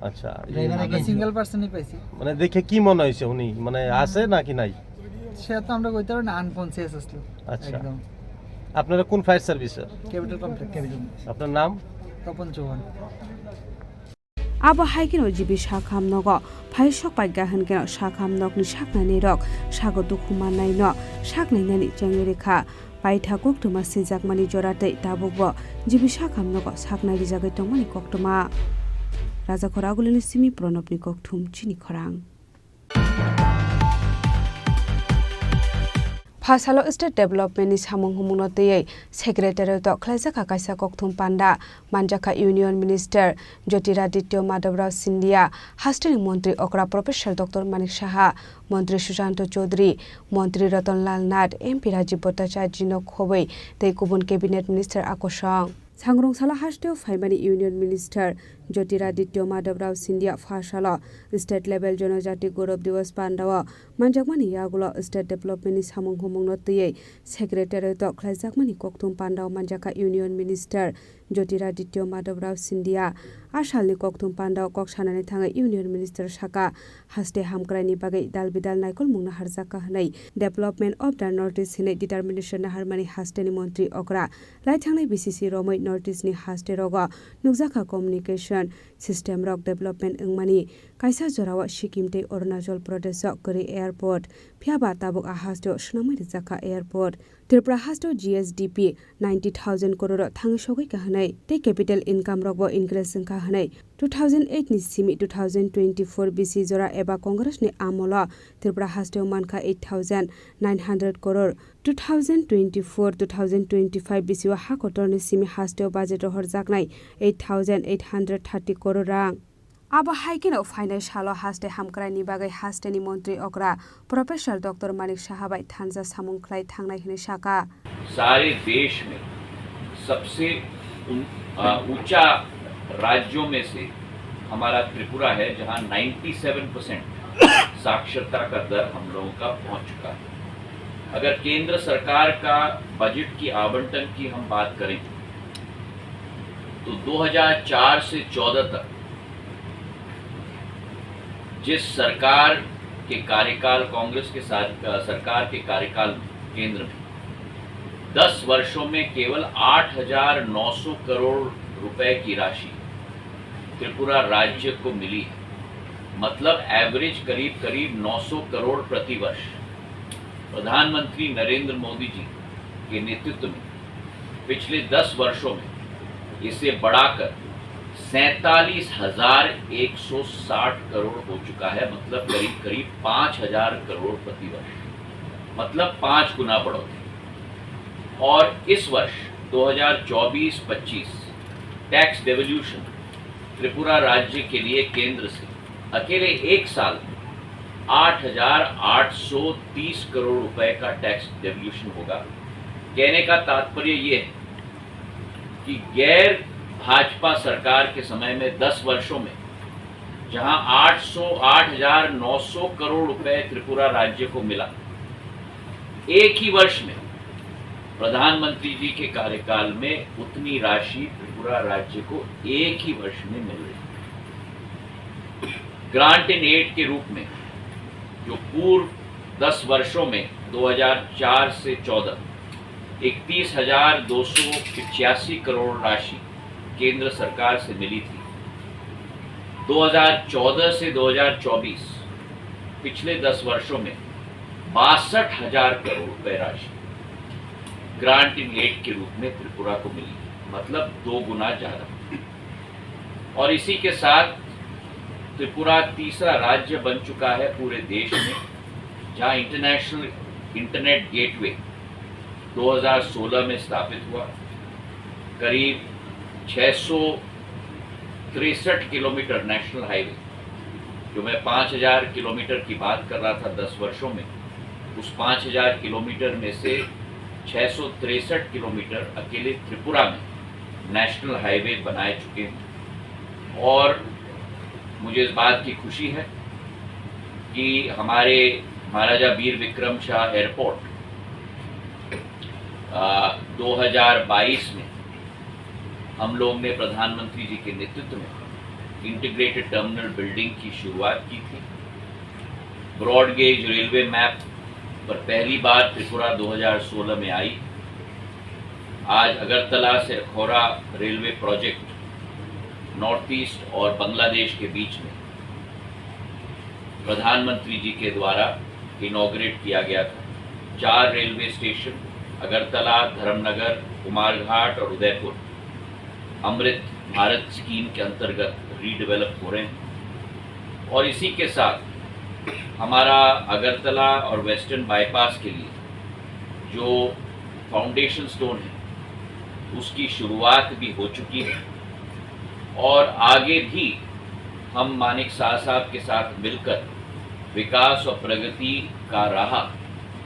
আচ্ছা, এই ড্রাইভার আমরা একজন। সিঙ্গেল পার্সনই পাইছি। মানে দেখে কি মনে হয়েছে উনি? মানে হুম। আছে নাকি নাই? সে তো আমরা কইতে পারি না, আনকনসিয়াস আসলো। আচ্ছা। একদম। আপনারা কোন ফায়ার সার্ভিসের? Capital complex. Capital complex. আপনার নাম? তপন Chauhan. Abo hai kheno G B sakham nogo phai sokpaikha hwnkeno sakham nokni saknainai rok sago dukhu mannaino saknainani chengwi rikha. Paitha koktwma sijakmani jora tei tabukbo G B sakham nogo saknai rijagwi tongmani koktwma. Raja Khoragulini simi Pranobni kokthum chini khorang. Phasalo state development ni samung humungno twiwi secretariat o khlaijak kha kaisa kokthum panda, manjak kha Union Minister Jyotiraditya Madhavrao Scindia, hasteni montri okra Professor Doctor Manik Saha, montri Susanto Chowdhury, montri Ratan Lal Nath, M P Rajiv Bhattacharya no khobwi tei kubun cabinet minister a kosong. Sangrong salo hasteo phaimani Union Minister Jyotiraditya Madhavrao Scindia pha salo state level Jonojati Gaurav Diwas pandao manjakmani yagulo state development ni samung humungno twiwi secretariat o khlaijakmani kokthum pandao manjakha Union Minister Jyotiraditya Madhavrao Scindia. A salni kokthum pandao kok sanani thangwi Union Minister sakha, haste hamkraini bagwi dal bidal naikolmungno harjakha hwnwi Development of the North East hwnwi determination naharmani hasteni montri okra. Lai thangnai B C C romwi North East ni haste rogo nukjakha communication System rok development wngmani kaisa jorao Sikkim tei Arunachal Pradesh o kwrwi airport, phiyaba tabuk a hasteo swnamwi rijak kha airport. Tripura hasteo G S D P ninety thousand crore o thangwi sogwi kha hwnwi tei capital income rokbo increase wngkha hwnwi two thousand eight ni simi two thousand twenty-four bisi jora eba Congress ni amolo Tripura hasteo mankha eight thousand nine hundred crore. Two thousand twenty-four two thousand twenty-five bisio ha kotorni simi hasteo budget rohorjaknai eight thousand eight hundred thirty crore rang. Abo hai kheno phainai salo haste hamkraini bagwi hasteni montri okra Professor Doctor Manik Saha bai thansa samung khlai thangnai hwnwi sakha. सारे देश में सबसे उन-, अ, ऊंचा राज्यों में से हमारा त्रिपुरा है, जहां नाइंटी सेवन परसेंट साक्षरता का दर हम लोगों का पहुंच चुका है। अगर केंद्र सरकार का बजट की आवंटन की हम बात करें, तो दो हज़ार चार से चौदह तक जिस सरकार के कार्यकाल, कांग्रेस के साथ, अ, सरकार के कार्यकाल में केंद्र में दस वर्षों में केवल आठ हज़ार नौ सौ करोड़ रुपए की राशि त्रिपुरा राज्य को मिली है, मतलब एवरेज करीब करीब नौ सौ करोड़ प्रति वर्ष। प्रधानमंत्री नरेंद्र मोदी जी के नेतृत्व में पिछले दस वर्षों में इसे बढ़ाकर सैंतालीस हज़ार एक सौ साठ करोड़ हो चुका है, मतलब करीब करीब पाँच हज़ार करोड़ प्रति वर्ष, मतलब पाँच गुना बढ़ोतरी। और इस वर्ष दो हज़ार चौबीस पच्चीस टैक्स डेवोल्यूशन त्रिपुरा राज्य के लिए केंद्र से अकेले एक साल में आठ हज़ार आठ सौ तीस करोड़ रुपए का टैक्स डेवोल्यूशन होगा। कहने का तात्पर्य ये है कि गैर भाजपा सरकार के समय में दस वर्षों में जहां आठ सौ, आठ हज़ार नौ सौ करोड़ रुपए त्रिपुरा राज्य को मिला, एक ही वर्ष में प्रधानमंत्री जी के कार्यकाल में उतनी राशि त्रिपुरा राज्य को एक ही वर्ष में मिल रही है। ग्रांट इन एड के रूप में जो पूर्व दस वर्षों में दो हज़ार चार से चौदह इकतीस हज़ार दो सौ पचासी करोड़ राशि केंद्र सरकार से मिली थी, दो हज़ार चौदह से दो हज़ार चौबीस, पिछले दस वर्षों में बासठ हज़ार करोड़ रुपए राशि ग्रांट इन एड के रूप में त्रिपुरा को मिली, मतलब दो गुना ज्यादा। और इसी के साथ त्रिपुरा तीसरा राज्य बन चुका है पूरे देश में, जहां इंटरनेशनल इंटरनेट गेटवे दो हज़ार सोलह में स्थापित हुआ। करीब छह सौ तिरसठ किलोमीटर नेशनल हाईवे, जो मैं पाँच हज़ार किलोमीटर की बात कर रहा था दस वर्षों में, उस पाँच हज़ार किलोमीटर में से छह सौ तिरसठ किलोमीटर अकेले त्रिपुरा में नेशनल हाईवे बनाए चुके हैं। और मुझे इस बात की खुशी है कि हमारे महाराजा वीर विक्रम शाह एयरपोर्ट, आ, दो हज़ार बाईस में हम लोग ने प्रधानमंत्री जी के नेतृत्व में इंटीग्रेटेड टर्मिनल बिल्डिंग की शुरुआत की थी। ब्रॉड गेज रेलवे मैप पर पहली बार त्रिपुरा दो हज़ार सोलह में आई। आज अगरतला से Akhaura railway project north east और बांग्लादेश के बीच में प्रधानमंत्री जी के द्वारा इनॉग्रेट किया गया था। चार रेलवे स्टेशन, अगरतला, धर्मनगर, कुमारघाट और उदयपुर, अमृत भारत स्कीम के अंतर्गत रीडेवलप हो रहे हैं। और इसी के साथ हमारा अगरतला और वेस्टर्न बाईपास के लिए जो फाउंडेशन स्टोन है, उसकी शुरुआत भी हो चुकी है और आगे भी हम मानिक शाह साहब के साथ मिलकर विकास और प्रगति का राह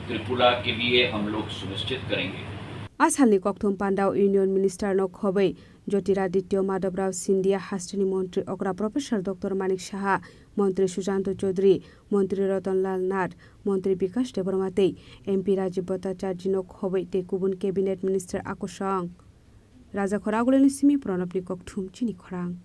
त्रिपुरा के लिए हम लोग सुनिश्चित करेंगे। A salni kokthum pandao Union Minister no khobwi Jyotiraditya Madhavrao Scindia, hasteni montri okra Professor Doctor Manik Saha, montri Sujanto Chaudhary, montri Ratan Lal Nath, montri Bikash Debbarma tei M P Rajiv Bhattacharjee no khobwi tei kubun cabinet minister a kosong. Rajakhor Agulini simi Pranabni kokthum chini khorang.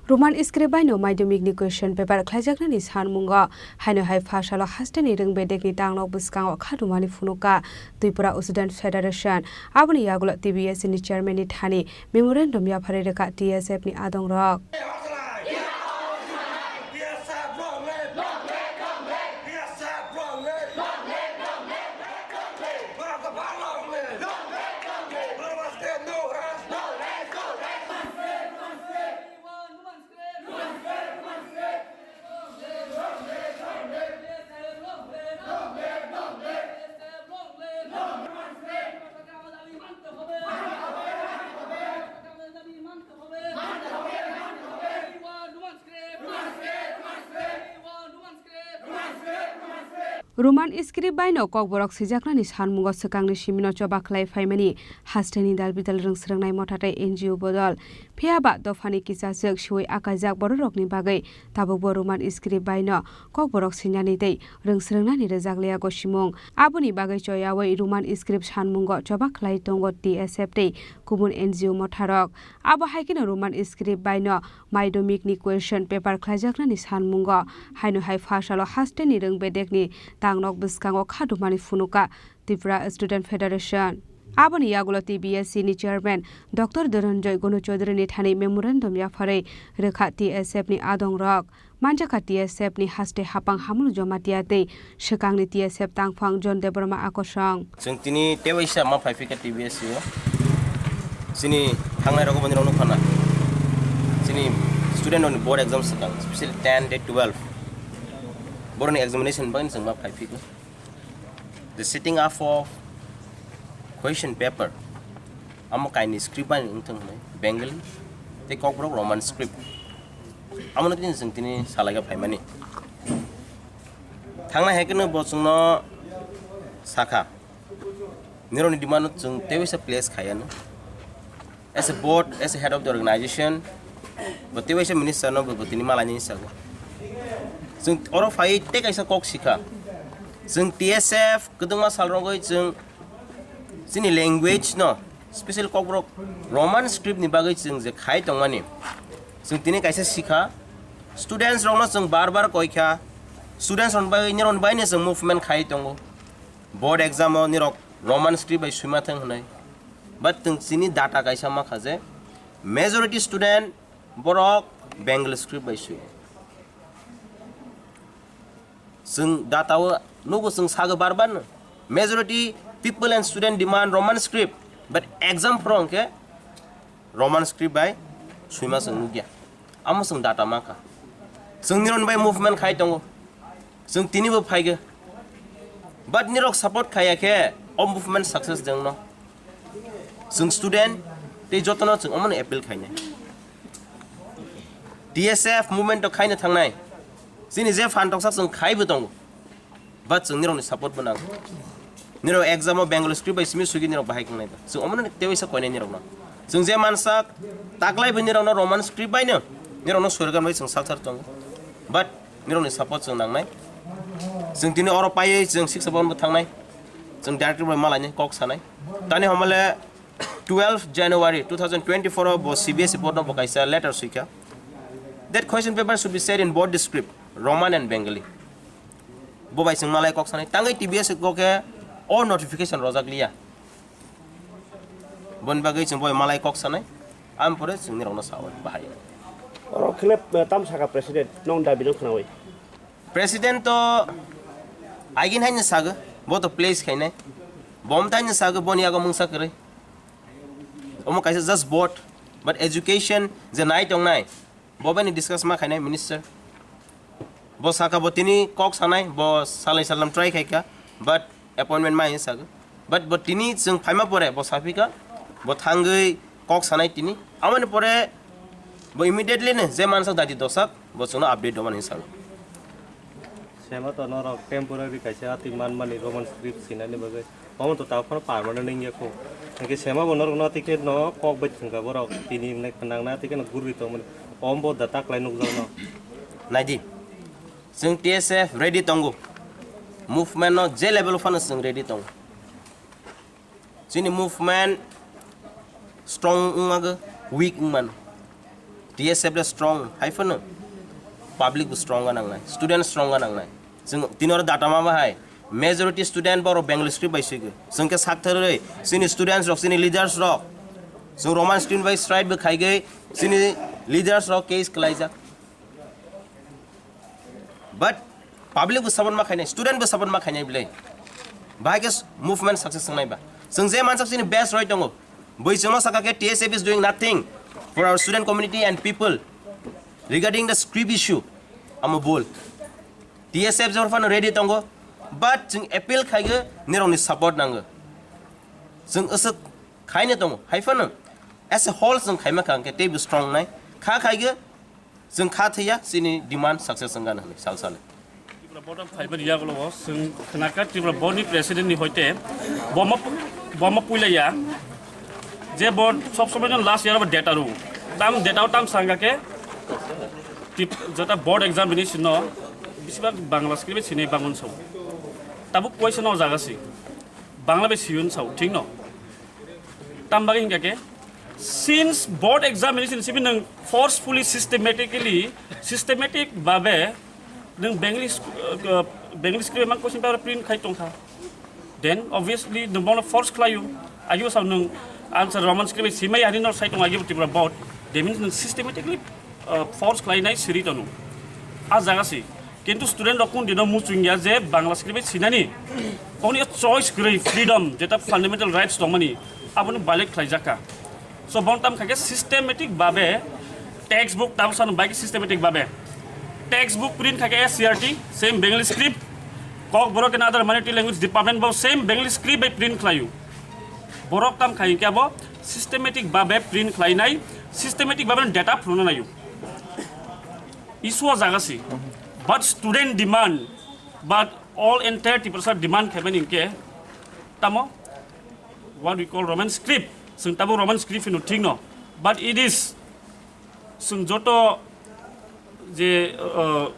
Roman script bai no madhyamik ni question paper khlaijaknani sanmungo haino hai pha salo haste ni rwng bedek ni tangnok bwskango kha rwmani phunukha Tripura Student Federation. Aboni yagulo T B S C ni chairman ni thani memorandum yapharwi rwkha T S F ni adongrok. Roman script bai no Kokborok swijaknani sanmungo swkangni simino choba khlai phaimani hasteni dal bidal rwng swrwngnai motha tei N G O bodol. Phiya ba dophani kisachwk siwi akaijak bororokni bagwi tabukbo Roman script bai no Kokborok swinani tei rwng swrwngnani rwjak liya gosimung. Aboni bagwi choyawi Roman script sanmungo choba khlai tongo T S F tei kubun N G O motharok. Abo hai kheno Roman script bai no madhyamik ni question paper khlaijaknani sanmungo haino hai pha salo haste ni rwng bedek ni tangnok bwskango kha rwmani phunukha Tripura Student Federation. Aboni yagulo T B S C ni chairman Doctor Dhananjay Gonu Chaudhary ni thani memorandum yapharwi rwkha T S F ni adongrok. Manjakha T S F ni haste hapang Hamul Jamatia tei swkangni T S F tangphang John Debbarma akosong. Chwng tini tewaisa ma phaiphikha T B S C o. Chini thangnai rogo bani rok nukha na. Chini student rokni board exam swkang, specially ten tei twelve. Borokni examination bagwi chwng ma phaiphikha. The setting up of question paper, amo kaini script bai wngthang hwnwi Bengali tei Kokborok Roman script. Amo no tini chwng tini salaiga phaimani. Thangnai hai kheno bo chwngno sakha, nirokni demand no chwng tewaisa place khaiya no. As a board, as a head of the organization, bo tewaisa minister no bo tini malaini sago. Chwng oro phai tei kaisa kok sikha. Chwng T S F kwdwngma sal rogwi chwng chini language no, special Kokborok Roman script ni bagwi chwng je khai tongmani. Chwng tini kaisa sikha. Students rokno chwng bar bar koikha. Students rokni bagwi, nirokni bagwi no chwng movement khai tongo. Board exam o nirok Roman script bai swima thang hwnwi. But chwng chini data kaisa mankha je majority student borok Bengali script bai swi. Chwng data o nugo, chwng sago bar bar no. Majority people and student demand Roman script, but exam phoro hwnkhe Roman script bai swima chwng nukya. Amo chwng data mankha. Chwng nirokni bai movement khai tongo. Chwng tinibo phaikhe. But nirok support khaiya khe o movement success jengno. Chwng student tei jotono chwng omono appeal khainai. T S F movement to khaina thangnai. Chini je phan toksa chwng khaibo tongo. But chwng nirokni support bo nang. Nirok exam o Bengali script bai simi sugi nirok bahai khangnai da. Chwng omono tewaisa koinai nirokno. Chwng je mansak taklai bo nirokno Roman script bai no nirokno sorgan bai chwng salsar tongo. But nirokni support chwng nangnai. Chwng tini oro paiwi chwng sixth form bo thangnai. Chwng director bai malaini kok sanai. Tani homole twelve January two thousand twenty-four o bo C B S E board no bo kaisa letter swikha. That question paper should be set in both the script, Roman and Bengali. Bo bai chwng malai kok sanai, tangwi T B S kok khe o notification rojak liya. Boni bagwi chwng bo bai malai kok sanai, am pore chwng nirokno sao bahai. Oro khle, eh, tam saka president, nong dabi nong khnawi. President to agin haino sago, bo to place khainai. Bom taino sago, boni yago mungsa kwrwi. Omo kaisa just board, but education je nai tongnai, bo bai ni discuss ma khainai minister. Bo saka bo tini kok sanai, bo salai salam try khaika, but appointment ma hinwi sago. But bo tini chwng phaima pore bo saphika, bo thangwi kok sanai tini. Amoni pore bo immediately no je mansak dati dosak, bo chwngno update rwmani hinwi sago. Sema to norok temporary kaisa atwi manmani Roman script sinani bagwi. Omo to tabuk phano permanent wngya kho. Hwnkhe sema bo norokno tike no kok bai thwngkha borok tini wngnai khnang na tike no gurui tongmani. Omo bo da taklai nukjakno. Naidi. Chwng T S F ready tongo. Movement no je level phano chwng ready tongo. Chini movement strong wngmago, weak wngmano. T S F le strong hai phano public bo strong ga nangnai, student strong ga nangnai. Chwng tini oro data ma bahai majority student borok Bengali script bai swigwi. Chwng khe sak tharwi chini students rok, chini leaders rok, chwng Roman script bai strike bo khaigwi chini leaders rok case kwlaijak. But public bo support ma khainai, student bo support ma khainai bile. Bahai khe movement success wngnai ba. Chwng je mansak chini best roi tongo. Bui chwngno saka khe T S F is doing nothing for our student community and people regarding the script issue. Amo bol. T S F jor phano ready tongo. But chwng appeal khaigo nirokni support nango. Chwng aswk khaina tongo. Hai phano as a whole chwng khaima kha hwnkhe teibo strong nai. Kha khaigo Chwng kha thwiya chini demand success wngano hwnwi sal sale. Tripura board of fiber yagulo o chwng khnakha Tripura board ni president ni hoite bomo bomo puila ya je board sob somoi no last year of data ru tam data o tam sanga ke tip jata board examination no bisibak Bangla script sinai bangun so tabuk question o jaga si Bangla be siyun sao thik no. Tam bagwi hingkha khe, since board examination sibi nwng forcefully, systematically, systematic babe nwng Bengali sc-, uh, Bengali script mang question paper print khai tongkha. Then obviously nwng bono force khlaio. Agibo sao nwng answer Roman script bai simai ani no sai tongo agibo Tripura board. That means nwng systematically uh, force khlainai siri tono. A jaga si. Kintu student rok kun dino muchung ya je Bangla script bai sinani. Oni choice kwrwi freedom jeta fundamental rights tongmani aboni violate khlaijakha. So bon tam khake systematic babe textbook tabsano bai systematic babe textbook print khake S C R T same Bengali script. Kokborok and other minority language department bo same Bengali script bai print khlaio. Borok tam khai khe abo systematic babe print khlainai, systematic babe data phunukna naio. Issue o jaga si. But student demand, but all entire Tiprasa demand khaimani hingke tamo what we call Roman script. Sing tabo Roman script hino thik no. But it is sing joto je uh,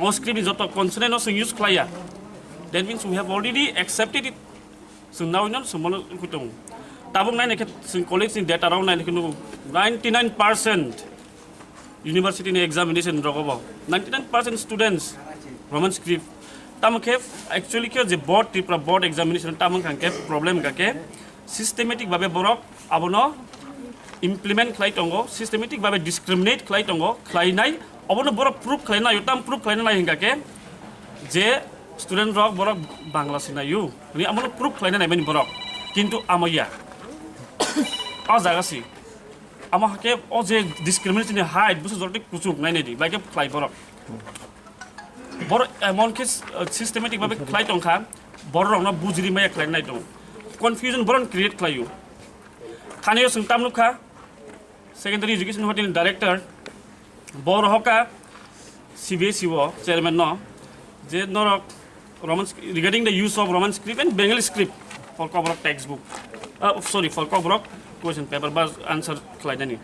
o script ni joto consonant no sing use khlaiya. That means we have already accepted it. Sing now non sing mono kutung. Tabuk nai nekhe sing college ni data rok nai nekhe nugo ninety nine percent university ni examination rogo bo ninety nine percent students Roman script. Tamo khe actually khe je board Tripura board examination tamo khan khe problem ka khe systematic babe borok abono implement khlai tongo, systematic babe discriminate khlai tongo, khlai nai abono borok proof khlai nai tam proof khlai nai hingka khe je student rok borok Bangla sinayu ni abono proof khlai nai mani borok kintu amoya o jaga si. Amo hake o je discrimination ni height busu jorti kuchuk nai nai di, bai khe khlai borok. Borok emon khe, uh, systematic babe khlai tong kha, borok rokno bujiri maya khlai nai tong. Confusion borok create khlai u. Thani o sung tam nuk kha, secondary education hotel director, borok hoka, C B S E o chairman no je norok Roman sc-, regarding the use of Roman script and Bengali script for Kokborok textbook, uh, sorry, for Kokborok question paper ba answer khlainani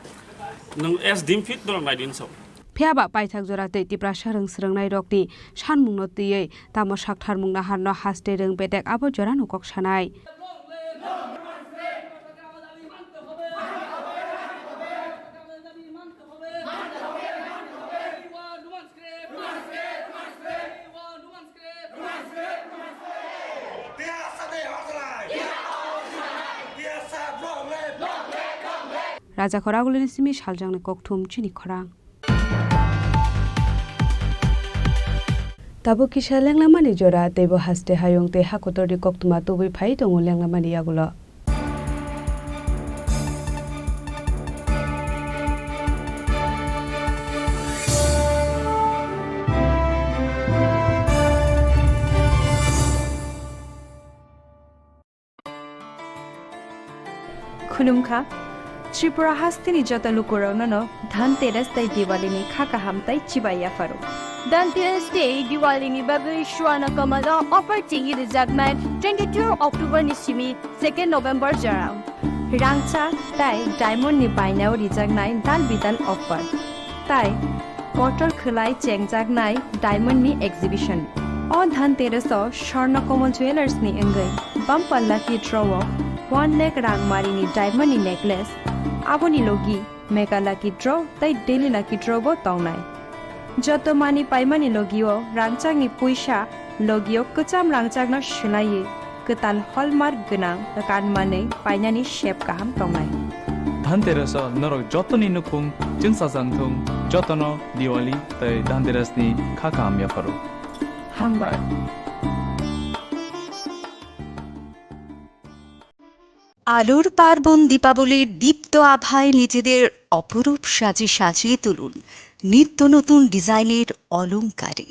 nwng as dim fit norok naidin so. Phiya ba paithak jora tei Tiprasa rwng swrwngnairokni sanmungno twiwi tamo saktharmung naharno haste rwng bedek abo jorano kok sanai. Raja Khoragulini simi saljaknai kokthum chini khorang. Tabuk kisa lenglamani jora, teibo haste hayung tei hakotorni koktwma tubui phai tongo lenglamani yagulo. Khulumkha, Tripura hasteni joto lukurokno no Dhanteras tei Diwali ni kha kaham tei chibai yapharo. Dhanteras tei Diwali ni bagwi Swarna Kamal o offer chengwi rijaknai twenty-two October ni simi second November jora. Rangchak tei diamond ni bainao rijaknai dal bidal offer. Tai kotor khwlai chengjaknai diamond ni exhibition. O Dhanteras o Swarna Kamal Jewellers ni wngwi bumper lucky draw o one lakh rang mari ni diamond ni necklace, aboni logi Mega Lucky Draw tei Daily Lucky Draw bo tongnai. Joto manwi paimani logio rangchakni puisa logio kwcham rangchakno swlaiwi kwtal hallmark gwnang kan manwi painani sep kaham tongnai. Dhanteras o norok jotoni nukhung chwngsajak thung, jotono Diwali tei Dhanteras ni kha kaham yapharo. Hambai. আলোর পার্বণ দীপাবলির দীপ্ত আভায় নিজেদের অপরূপ সাজে সাজিয়ে তুলুন নিত্য নতুন ডিজাইনের অলংকারে।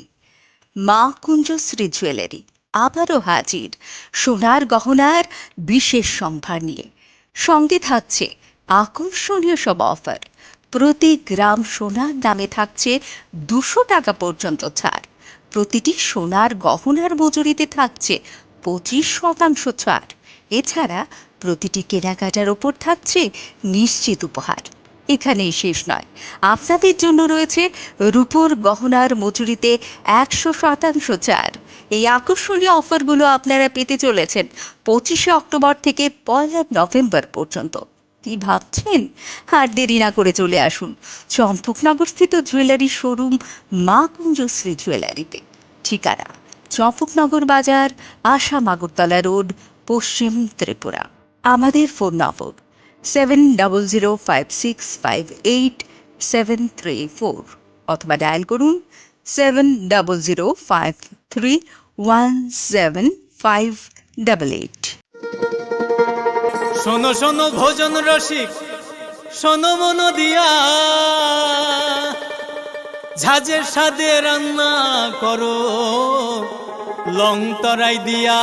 মা কুঞ্জশ্রী জুয়েলারি আবারও হাজির সোনার গহনার বিশেষ সম্ভার নিয়ে। সঙ্গে থাকছে আকর্ষণীয় সব অফার। প্রতি গ্রাম সোনার দামে থাকছে দুশো টাকা পর্যন্ত ছাড়। প্রতিটি সোনার গহনার মজুরিতে থাকছে পঁচিশ শতাংশ ছাড়। এছাড়া প্রতিটি কেনাকাটার ওপর থাকছে নিশ্চিত উপহার। এখানেই শেষ নয়, আপনাদের জন্য রয়েছে রূপোর গহনার মজুরিতে একশো শতাংশ ছাড়। এই আকর্ষণীয় অফারগুলো আপনারা পেতে চলেছেন পঁচিশে অক্টোবর থেকে পয়লা নভেম্বর পর্যন্ত। কি ভাবছেন? আর দেরি না করে চলে আসুন চম্পকনগরস্থিত জুয়েলারি শোরুম মা কুঞ্জশ্রী জুয়েলারিতে। ঠিকানা: চম্পকনগর বাজার, আসাম আগরতলা রোড, পশ্চিম ত্রিপুরা। আমাদের ফোন নম্বর: seven double zero five six five eight seven three four অথবা ডায়াল করুন seven double zero five three one seven five double eight. শোনো শোনো ভোজন রসিক, শোনো মন দিয়া, ঝাঁঝে স্বাদে রান্না করো লং তরাই দিয়া।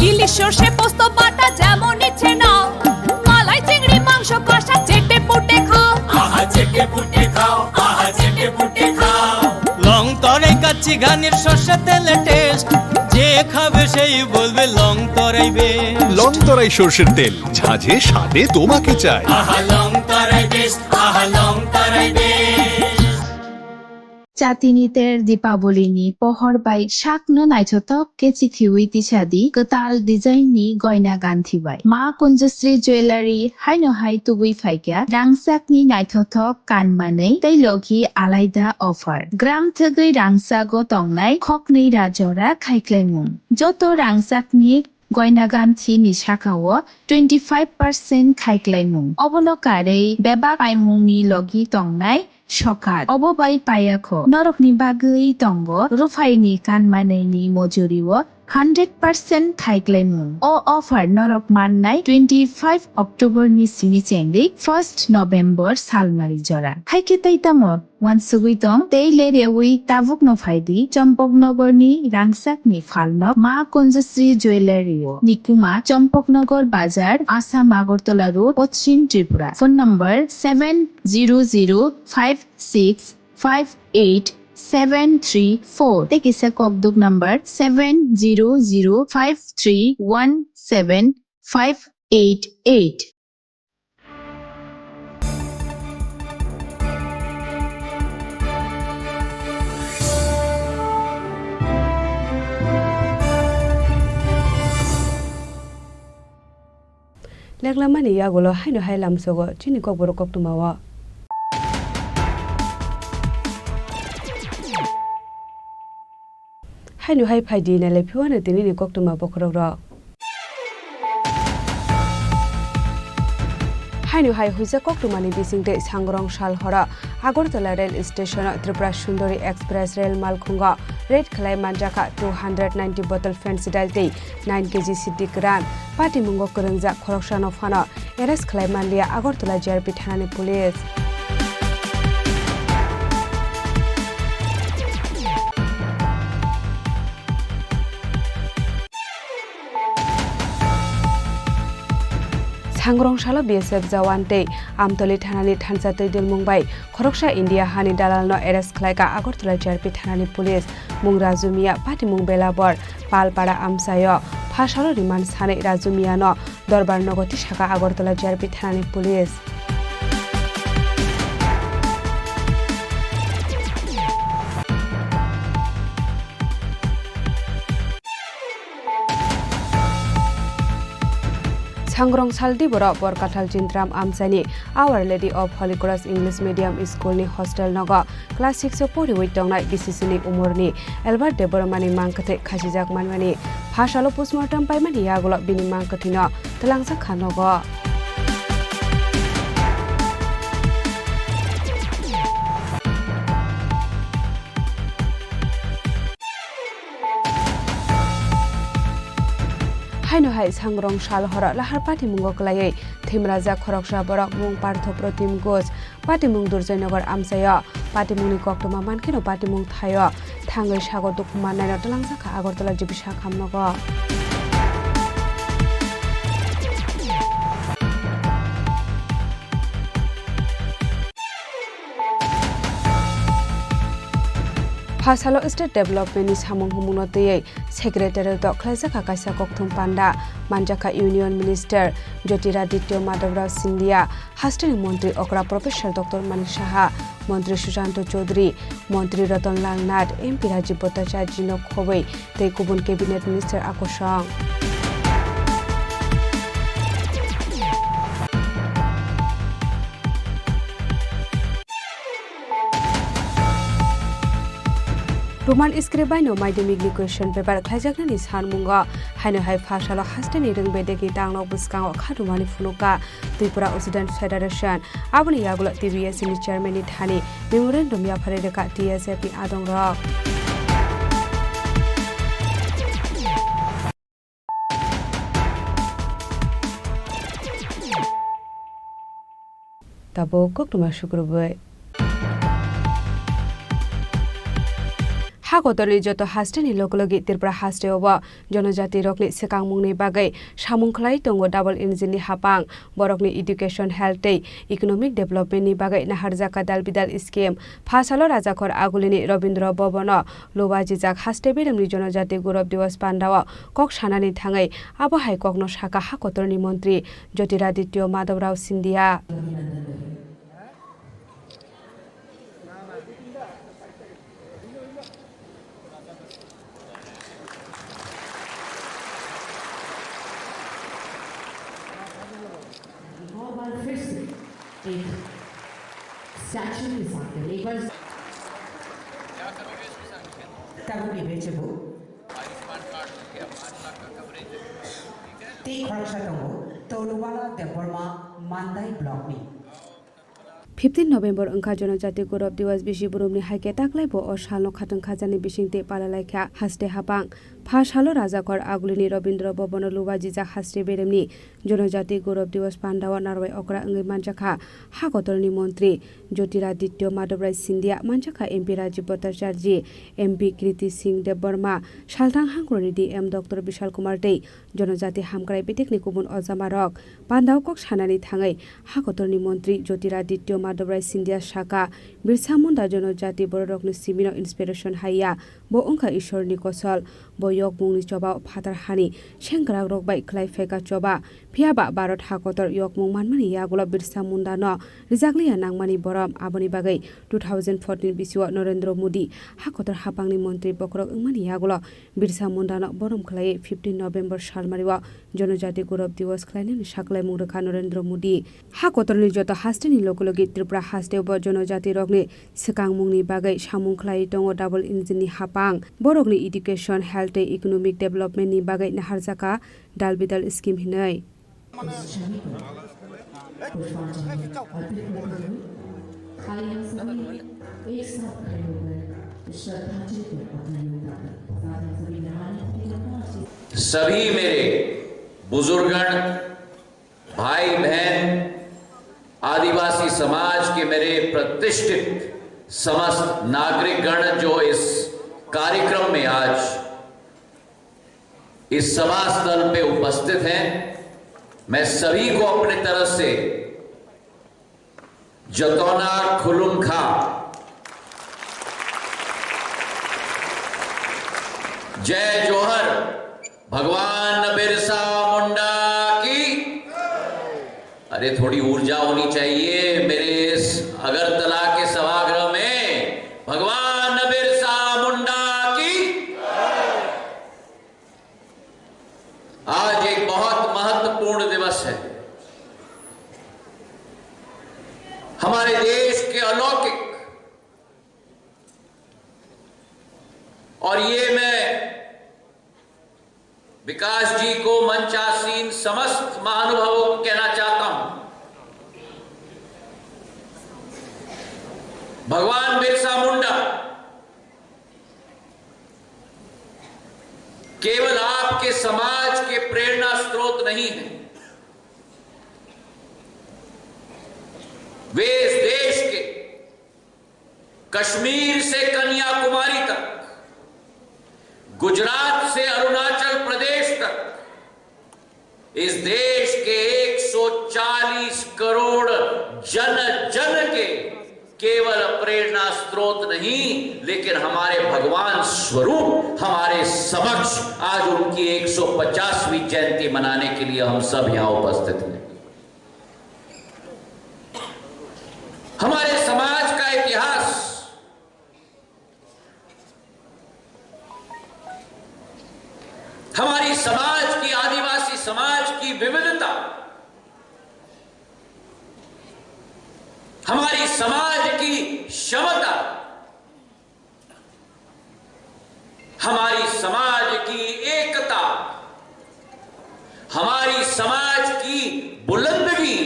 ইলিশ সর্ষে পোস্ত বাটা যেমন ইচ্ছে নাও, মালাই চিংড়ি মাংস কষা চেটে পুটে খাও। আহা চেটে পুটে খাও, আহা চেটে পুটে খাও। লং তরাই কাচ্চি ঘানির সর্ষে তেলে টেস্ট, যে খাবে সেই বলবে লং তরাই বেস্ট। লং তরাই সর্ষের তেল, ঝাঁঝে স্বাদে তোমাকে চাই। আহা লং তরাই বেস্ট, আহা লং তরাই best. Chatini ter Dipaboli ni pohor bai sakno naithothok khe chithiwi tisadi kwtal design ni goina ganthi bai. Ma Kunjasri Jewellery haino hai tubui phaikha rangchak ni naithothok kanmanwi tei logi alaida offer. Gram thwgwi rangchago tongnai khoknwi ra jora khaiklaimung. Joto rangchak ni goina ganthi ni saka o twenty five percent khaiklaimung. Obono karwi bebak paimung ni logi tongnai sokat. Obo bai payakho. Norok ni bagwi tongo ruphai ni kanmanwi ni mojuri o hundred percent khaiklaimung. O offer norok mannai twenty five October ni simi chengwi first November salmari jora. Haikhe tei tamo? Wansugwi tong, tei le rewi tabukno phaidi, Champaknagar ni rangchak ni phalnok Ma Kunjasri Jewellery o. Nikuma, Champaknagar Bazar, Assam Agartala Road, Poschim Tripura. Phone number seven zero zero five six five eight seven three four. Tei kisa kokduk number seven zero zero five three one seven five eight eight. Leklamani yagulo haino hai lamsogo chini kokborok koktwmao. Haino hai phaidi nailai phiwano tinini koktwma bokhorokrok. Haino hai huijak koktwmani bisingtwi sangrong sal horo Agartala rail station o Tripura Sundari Express rail malkhungo raid khlai manjakha two hundred ninety bottle Fansidel tei nine K G Siddhi kwran. Patimungo kwrwngjak khoroksano phano arrest khlai manliya Agartala G R P thanani police. Sangrong salo B S F jawan tei Amtoli thanani thansa twi dilmung bai khoroksa India hani dalalno arrest khlaika Agartala G R P thanani police. Mung Raju Miya, patimung Belabor, Palpara amchaio. Phasalo remand sanwi Raju Miyano Dorbar nogo tisaka Agartala G R P thanani police. Sangrong sal diboro Borkathal Chintram amchaini Our Lady of Holy Cross English Medium School ni hostel nogo class six o poriwi tongnai B C C ni umorni Albert Debbarma ni mangkwthwi khasijak manmani phasalo postmortem paimani yagulo bini mangkwthwino twlangjak kha nogo. Haino hai sangrong sal horo lahar patimungo kwlaiwi thwimrajak khoroksa borok mung Partho Protim Ghosh, patimung Durjoynagar amchaio. Patimungni koktwma mankheno patimung thaio thangwi sago dukhu mannaino twlangjakha Agartala G B sakham nogo. Phasalo state development ni samung humungno twiwi secretariat o khlaijakha kaisa kokthum panda, manjakha Union Minister Jyotiraditya Madhavrao Scindia, hasteni montri okra Professor Doctor Manik Saha, montri Sushanto Chowdhury, montri Ratan Lal Nath, M P Rajiv Bhattacharjee no khobwi tei kubun cabinet minister a kosong. Roman script bai no madhyamik ni question paper khlaijaknani sanmungo, haino hai phasalo hasteni rwng bedekni tanglok bwskango khatumani phunukha Tripura Student Federation. Aboni yagulo T B S ni chairman ni thani memorandum yapharwi rwkha T S F ni adongrok. Tabuk koktwma sukrubwi. Ha kotorni joto hasteni logi logi Tripura hasteo bo jonojati rokni swkangmungni bagwi samung khlai tongo double engine ni hapang. Borokni education, health tei economic development ni bagwi naharjak ka dal bidal scheme. Phasalo Rajakhor Agulini Rabindra Bhavan o lubajijak haste beremni Jonojati Gaurav Diwas pandao kok sanani thangwi abo hai kokno sakha ha kotorni montri Jyotiraditya Madhavrao Scindia. एक बार फिर से एक स्टैचू के साथ एक बार क्या करोगे इसके साथ? क्या करोगे बेचे वो? आयुष्मान कार्ड हो गया, पाँच लाख का कवरेज है। ठीक है। Tei khoroksa tongo, Torubala Debbarma, Mandai block ni. Fifteen November wngkha Jonojati Gaurav Diwas, bisi boromni hai khe taklai bo o salno khatwng khajani bisingtwi pala lai kha haste hapang. Pha salo Rajakhor Agulini Rabindra Bhavan o lubajijak haste beremni Jonojati Gaurav Diwas pandao narwai okra wngwi manjakha ha kotorni montri Jyotiraditya Madhavrai Scindia, manjakha M P Rajiv Bhattacharjee, M P Kriti Singh Debbarma, salthang hangkroni D M Doctor Bishal Kumar tei Jonojati hamkrai bedekni kubun ojamarok. Pandao kok sanani thangwi ha kotorni montri Jyotiraditya Madhavrai Scindia sakha, Birsa Munda Jonojati bororokni simino inspiration hai ya, bo wngkha Ishwarni kosol, bo yokmungni choba phatar hani sengkrakrok bai khlai phaikha choba, phiyaba Bharat ha kotor yokmung manmani yagulo Birsa Mundano rijakliya nangmani borom, aboni bagwi two thousand fourteen bisio Narendra Modi ha kotor hapangni montri bokhorok wngmani yagulo Birsa Mundano borom khlaiwi fifteen November salmario Jonojati Gaurav Diwas khlainani saklaimung rwkha Narendra Modi. Ha kotorni joto hasteni logi logi Tripura hasteo bo jonojati rokni swkangmungni bagwi samung khlaiwi tongo double engine ni hapang. Borokni education, health tei economic development ni bagwi naharjakha dal bidal scheme hinwi. पुष्पांजलि अर्पित करते हुए आइए हम सभी एक साथ खड़े होकर श्रद्धांजलि अर्पित करते हैं। साथ ही सभी मेहमानों को भी सभी मेरे बुजुर्गण, भाई बहन, आदिवासी समाज के मेरे प्रतिष्ठित समस्त नागरिकगण जो इस कार्यक्रम में आज इस सभा स्थल पे उपस्थित हैं, मैं सभी को अपने तरफ से जतोना खुलुमखा, जय जोहर, भगवान बिरसा मुंडा की। अरे, थोड़ी ऊर्जा होनी चाहिए मेरे इस अगरतला के सभागृह में। भगवान बिरसा मुंडा की। आज एक बहुत महत्वपूर्ण दिवस है। और ये मैं विकास जी को, मंचासीन समस्त महानुभावों को कहना चाहता हूं, भगवान बिरसा मुंडा केवल आपके समाज के प्रेरणा स्रोत नहीं है, वे इस देश के कश्मीर से कन्याकुमारी तक, गुजरात से अरुणाचल प्रदेश तक, इस देश के एक सौ चालीस करोड़ जन जन के केवल प्रेरणा स्रोत नहीं, लेकिन हमारे भगवान स्वरूप हमारे समक्ष आज उनकी एक सौ पचासवीं जयंती मनाने के लिए हम सब यहां उपस्थित हैं। हमारे समाज का इतिहास, हमारी समाज की, आदिवासी समाज की विविधता, हमारी समाज की क्षमता, हमारी समाज की एकता, हमारी समाज की बुलंदगी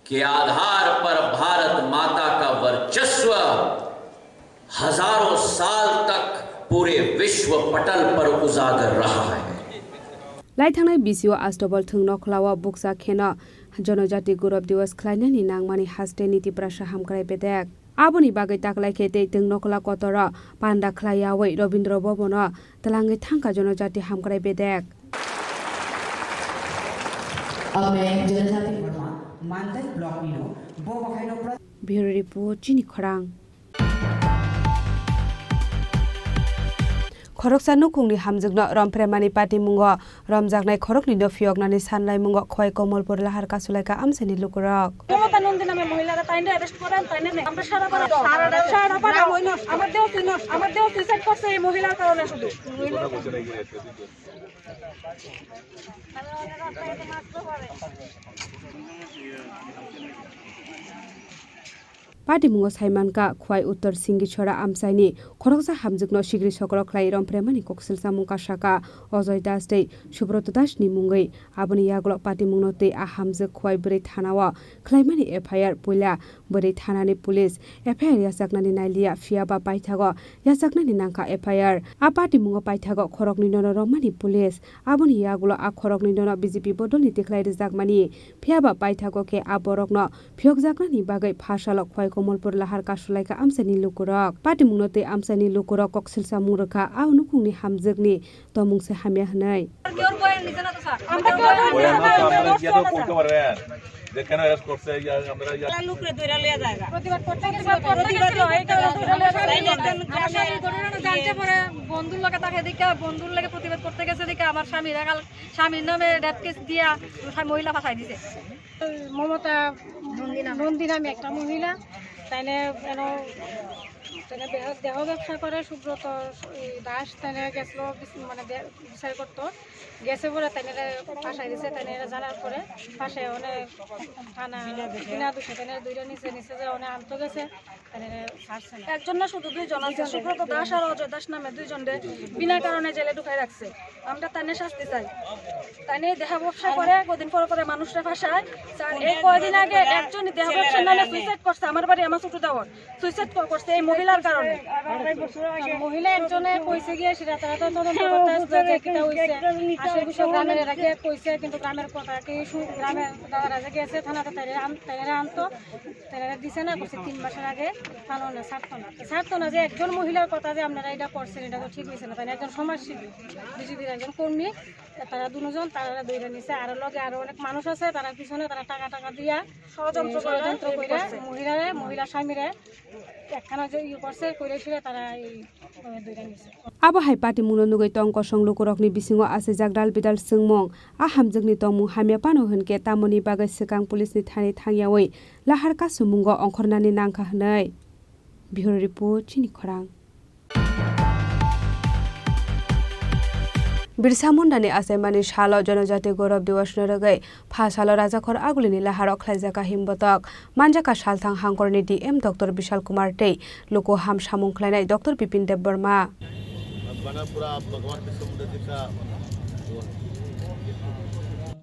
के आधार पर भारत माता का वर्चस्व हजारों साल तक पूरे विश्व पटल पर उजागर रहा है। Lai thangnai bisio Astobol thwng nokhlao bukcha kheno Jonojati Gurab Diwas khlainani nangmani haste ni Tiprasa hamkrai bedek. Aboni bagwi taklai khe tei twng nokla kotoro panda khlai yaui Robindra Bhavan-o twlangwi thangkha Jonojati hamkrai bedek. Ame Jonojati Borma, Mandai block nino, bo bahaino pro- Bureau Report, Chini Khorang. Khoroksa nukhungni hamjwkno romphreimani patimungo romjaknai khoroknwino phiyoknani sanlaimungo Khowai Komolpur lahar kasulaikha amchaini lukurok. Mamata নন্দী নামে মহিলারা তাইনরে অ্যারেস্ট করেন, তাইনরে নেন। আমরা সারা পাড়া, সারা পাড়া, আমার দেহ সুইসাইড করছে এই মহিলার কারণে শুধু। Patimungo saimankha, Khowai Uttor Singhichhora amchaini khoroksa hamjwkno sikri sokro khlai romphreimani koksil chamung kasaka Ajoy Das tei Subroto Das ni mungwi. Aboni yagulo patimungno twi a hamjwk Khowai bwrwi thanao khlaimani F I R puila bwrwi thanani police F I R yachaknani nailiya, phiyaba paithago yachaknani nangkha F I R. A patimungo paithago khoroknwino romani police. Aboni yagulo a khoroknwino B J P bodolni tikhlai rwjakmani, phiyaba paithago khe a borokno phiyokjaknani bagwi pharsalo Khowai Komolpur lahar kasulaikha amchaini lukurok. Patimungno twi amchaini lukurok koksil chamung rwkha a nukhungni hamjwkni tomung se hamya hwnwi. আমরা কেউ বয়ান নিতে না তো স্যার। আমরা কেউ বয়ান নিতে না, আমরা কেউ বয়ান নিতে না। আমরা কেউ বয়ান নিতে না। যেখানে অ্যারেস্ট করছে, ইয়া, আমরা ইয়া। লোকরে ধরে লইয়া জায়গা। প্রতিবাদ করতে গেছিল, প্রতিবাদ করতে গেছিল, এই কারণে ধরে লইয়া জায়গা। আমার স্বামী ঘটনাটা জানতে পারে, বন্ধুর লগে থাকে দেখা, বন্ধুর লগে প্রতিবাদ করতে গেছে দেখা, আমার স্বামীর একাল, স্বামীর নামে রেপ কেস দিয়া মহিলা ফাঁসাই দিছে। মমতা নন্দী নামে একটা মহিলা, তাইলে এন-, তাইলে দেহ, দেহ ব্যবসা করে সুব্রত, এই দাস, তাইলে গেছিল বিচ-, মানে দে-, বিচার করতো। গেছে পরে তাইলে ফাঁসাই দিছে, তাইলে জানার পরে ফাঁসে অনেক থানা বিনা দোষে তাইলে দুইটা নিচে, নিচে যে অনেক আনতো গেছে। একজন না, শুধু দুইজন আছে, সুব্রত দাস আর অজয় দাস নামে দুইজনরে বিনা কারণে জেলে ঢুকাই রাখছে। আমরা তানে শাস্তি চাই, তানে দেহ ব্যবসা করে, কদিন পরে পরে মানুষরা ফাঁসায়। তার এই কয়দিন আগে একজন দেহ ব্যবসার নামে সুইসাইড করছে, আমার বাড়ি আমার ছোট দেওর সুইসাইড করছে এই মহিলার কারণে। মহিলা একজনে কইছে গিয়ে সেটা তারা তো তদন্ত করতে আসবে যে কিটা হইছে। আসলে বিষয় গ্রামের এরা গিয়ে কইছে, কিন্তু গ্রামের কথা কি শু-, গ্রামের দাদারা যে গেছে থানাতে তাইলে আন-, তাইলে আনতো। তারা দিছে না, করছে তিন মাসের আগে, পালন না, ছাড়তো না। তো ছাড়তো না যে একজন মহিলার কথা যে আপনারা এটা করছেন, এটা তো ঠিক হয়েছে না। তাই না? একজন সমাজসেবী, বিজেপির একজন কর্মী, তারা দুজন, তারা ধরে নিছে। আর লগে আরো অনেক মানুষ আছে, তারা পিছনে তারা টাকা টাকা দিয়া ষড়যন্ত্র এই করে ষড়যন্ত্র এই করে করছে। মহিলারে, মহিলা স্বামীরে একখানা যে ইয়ে করছে, করে ছিল তারা এই Abo hai patimungno nugwi tong kosong lukurokni bisingo achijak dal bidal swngmung, a hamjwkni tongmung hamya phano hwnkhe tamoni bagwi swkang police ni thani thangyawi lahar kasumungo ongkhornani nangkha hwnwi. Bureau Report, Chini Khorang. Birsa Mundani achaimani salo Janajati Gaurav Diwas ni rwgwi pha salo Rajakhor Agulini laharo khlaijak kahim botok. Manjak kha salthang hangkorni D M Doctor Bishal Kumar tei luku ham samung khlainai Doctor Bipin Debbarma.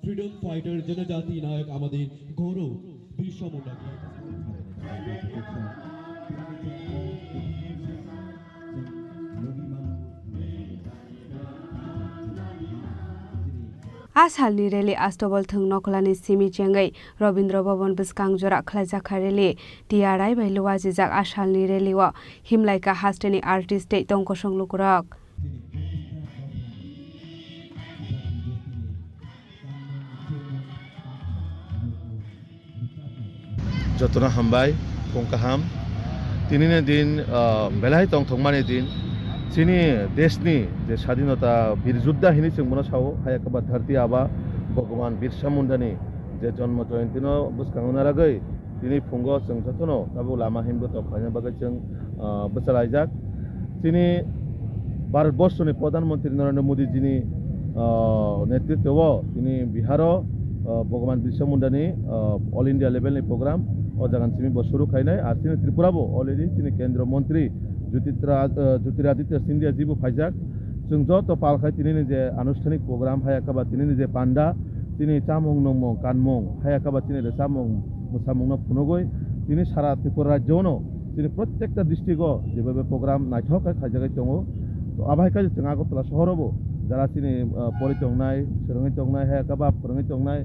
Freedom fighter, জনজাতি নায়ক আমাদের গৌরব বিরসা Munda. A salni rally Astobol thwng Nokhlani simi chengwi Rabindra Bhavan bwskang jora khlaijak kha rally. T R I bai luajijak a salni rally o himlaika hasteni artist tei tongkosong lukurok. Jotono hambai, phung kaham. Tinini din, ah, belai tongthokmani din. Chini deshni je sadhinota bir juddha hinwi chwng bono sao, haya khe ba dharti aba Bhagwan Birsa Mundani je jonmo joyantino bwskango naragwi tini phungo chwng jotono tabuk lama himbo tok khlaina bagwi chwng, ah, bwchalaijak. Chini Bharat Borshoni Pradhan Mantri Narendra Modi jini, ah, netritwo tini Biharo, ah, Bhagwan Birsa Mundani, ah, All India level ni program o jaga ni simi bo suru khainai. Ar chini Tripura bo already chini Kendra Mantri Jyotitra-, ah, Jyotiraditya Scindia ji bo phaijak. Chwng joto pal khai tinini je anushthanik program, haya khe ba tinini je panda, chini chamung nungmung kanmung, haya khe ba chini rwchapmung mwsamungno phunugwi tini sara Tripura rajyono chini protekta district o jebebe program naithok khe khaijagwi tongo. To abo hai khe chwng Agartala sohoro bo jara chini, ah, pori tongnai, swrwngwi tongnai, haya khe ba phwrwngwi tongnai,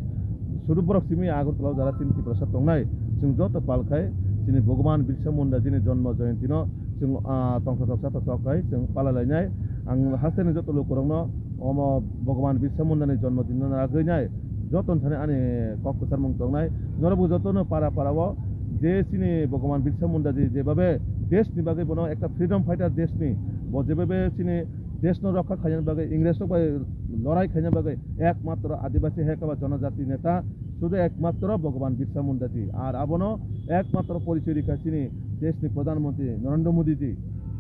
sudu borok simi Agartala o jara chini Tiprasa tongnai, chwng joto pal khai chini Bhagwan Birsa Munda jini jonmo joyantino chwng, ah, tongthok thoksa thoksa khai chwng palai lainai. Ang hasteni joto lukurokno omo Bhagwan Birsa Mundani jonmo dinno nagwi nai joto thani ani kok kwcharmung tongnai. Norokbo jotono para para o je chini Bhagwan Birsa Munda je jebabe deshni bagwi bono ekta freedom fighter deshni, bo jebabe chini deshno rokha khaina bagwi, Ingresrok bai lorai khaina bagwi ekmatro Adibasi hai khe ba jonojati neta sudu ekmatro Bhagwan Birsa Munda ji. Ar abono ekmatro porichoy rikha chini deshni Pradhan Mantri Narendra Modi ji.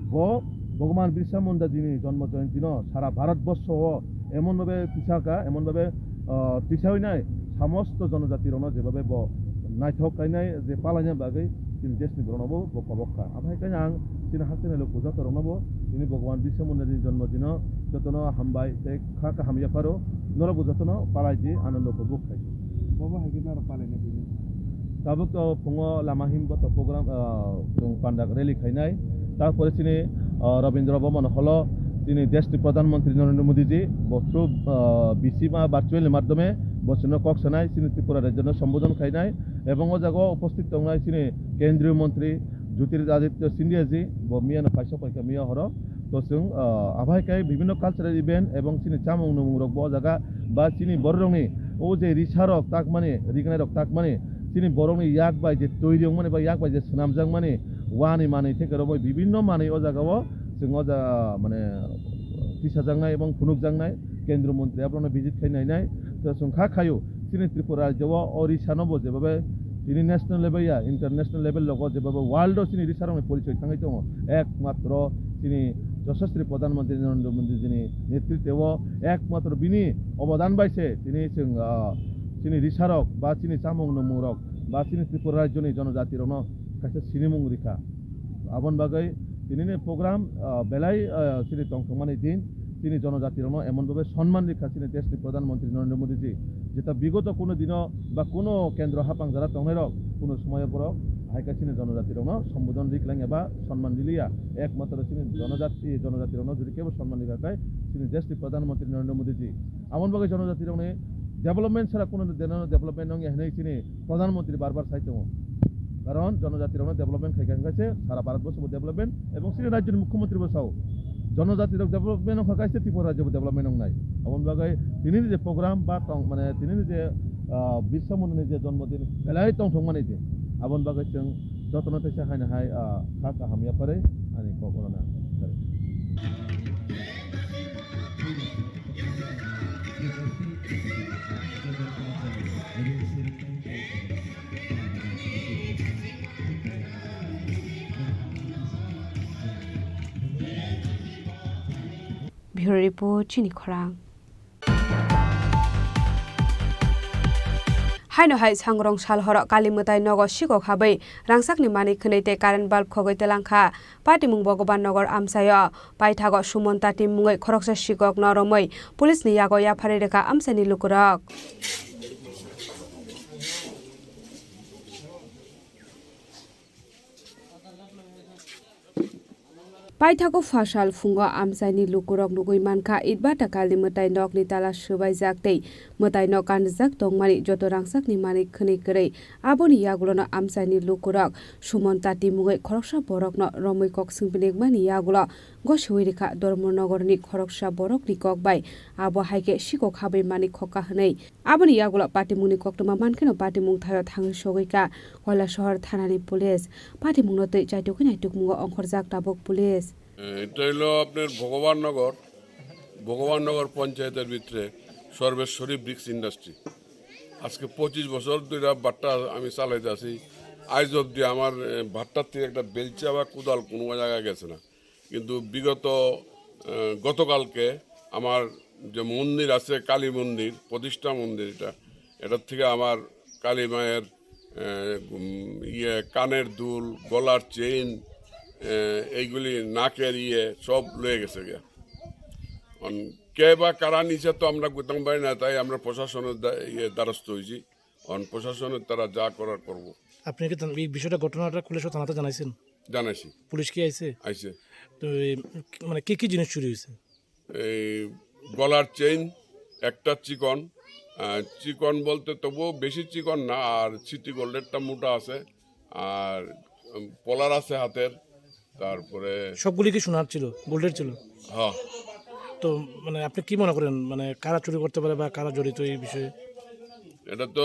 Bo Bhagwan Birsa Munda jini jonmo joyantino sara Bharat borsho o emon bhabe tisaka, emon bhabe, ah, tisawi nai samosto jonojati rokno jebabe bo naithok khainai je palaina bagwi chini deshni borokno bo, bo kobok kha. Abo hai khe ang chini hasteni luku joto rokno bo tini Bhagwan Birsa Munda jini jonmo dino jotono hambai tei kha kaham yapharo norokbo jotono palai di, anondo upobhog khai di. Bobo hai khe norok palaina tini. Tabuk to phungo lama himbo to program, ah, chwng panda rally khainai. Tarpore chini, ah, Rabindra Bhavan holo chini deshni Pradhan Mantri Narendra Modi ji bo through, ah, V C ba virtual ni madhyome bo chwngno kok sanai, chini Tripura rajyono sombodhon khainai, ebong o jaga o uposthit tongnai chini Kendriya Mantri Jyotiraditya Scindia ji bo miyano phaisa paikha miya horo. To chwng, ah, abo hai khe bibhinno cultural event ebong chini chamung numung rok bo o jaga ba chini bororokni o je risarok takmani, rignai rok takmani, chini borokni yak bai je toiri wngmani ba yak bai je swnamjakmani wani manwi theke romwi bibhinno manwi o jaga o chwng o jaga mane tisajaknai ebong phunukjaknai Kendriya Mantri aborokno visit khai nainai. To chwng kha khaio chini Tripura rajyo o o risano bo jebabe tini national level ya international level logo jebabe world o chini risarokni porichoi thangwi tongo. Ekmatro chini Yashaswi Pradhan Mantri Narendra Modi jini netritwo ekmatro bini obodan bai se tini chwng, ah, chini risarok ba chini chamung numung rok ba chini Tripura rajyoni jonojati rokno kaisa sinimung rikha. Aboni bagwi tinini program, ah, belai, ah, chini tongthokmani din, chini jonojati rokno emon bhabe sonman rikha chini deshni Pradhan Mantri Narendra Modi ji. Jeta bigoto kuno dino ba kuno kendro haphang jara tongnai rok kuno somoyo borok hai khe chini jonojati rokno sombodhon rikleng eba sonman riliya. Ekmatro chini jonojati, jonojati rokno jodi kebo sonman rikha khai chini deshni Pradhan Mantri Narendra Modi ji. Aboni bagwi jonojati rokni development sara kuno deno development wngya hinwi chini Pradhan Mantri bar bar sai tongo. Karon jonojati rokno development khai kha hwnkhe se sara Bharat borso bo development ebong chini rajyoni mukhyamantri bo sao. Jonojati rok development wngkha khe se Tripura rajyo bo development wngnai. Aboni bagwi tinini je program ba tong mane tinini je, ah, Birsa Mundani je jonmo din belai tongthokmani din. Aboni bagwi chwng jotono teisa haino hai, ah, kha kaham yapharwi ani kok orono ang. Bureau Report, Chini Khorang. Haino hai sangrong sal horo Kali mwtai nogo sikok habwi rangchakni manwi khwnwi tei current bulb khogwi twlang kha. Patimung Bhogoban Nagar amchaio paithago Sumonta team mungwi khoroksa sikokno romwi police ni yago yapharwi rwkha amchaini lukurok. Paithago phasal phungo amchaini lukurok nugwi mankha, itbata Kali mwtai nokni tala swbaijak tei mwtai nok kanjak tongmani joto rangchakni manwi khwnwi kwrwi. Aboni yagulono amchaini lukurok Sumonta team mungwi khoroksa borokno romwi kok swngpinigmani yagulo gosiwi rikha Dharmanagarni khoroksa borokni kok bai abo hai khe sikok habwi mani khokha hwnwi. Aboni yagulo patimungni koktwma mankheno patimung thaio thangwi sogwi kha Koilasohor thanani police. Patimungno twi chaitugwi naitukmungo ongkhorjak tabuk police. এ, এটা হইলো আপনার ভগবাননগর, ভগবাননগর পঞ্চায়েতের ভিতরে Sarbeswari bricks industry. আজকে পঁচিশ বছর ধরে ভাট্টা আমি চালাইতে আছি। আজ অবধি আমার, এ, ভাট্টার থেকে একটা বেলচা বা কোদাল কোনো জায়গায় গেছে না। কিন্তু বিগত, এ, গতকালকে আমার যে মন্দির আছে, কালী মন্দির, প্রতিষ্ঠা মন্দির এটা, এটার থেকে আমার কালী মায়ের, এ, উম, ইয়ে, কানের দুল, গলার চেইন, এ, এইগুলি নাকের ইয়ে সব লয়ে গেছে গিয়া। অন-, কে বা কারা নিছে তো আমরা কইতাম পারি না, তাই আমরা প্রশাসনের দ্বা-, ইয়ে দ্বারস্থ হইছি। অন প্রশাসনের তারা যা করার করব। আপনি কি থান-, এই বিষয়টা, ঘটনাটা খুলে সব থানাতে জানাইছেন? জানাইছি। পুলিশ কি আইছে? আইছে। তো এই, মানে, কি কি জিনিস চুরি হয়েছে? এই গলার চেইন, একটা চিকন, আহ, চিকন বলতে তবুও বেশি চিকন না, আর সিটি গোল্ডেরটা মোটা আছে, আর, উম, পলার আছে হাতের, তারপরে সবগুলি কি সোনার ছিল, গোল্ডের ছিল? হ্যাঁ। তো, মানে, আপনি কি মনে করেন, মানে, কারা চুরি করতে পারে বা কারা জড়িত এই বিষয়ে? এটা তো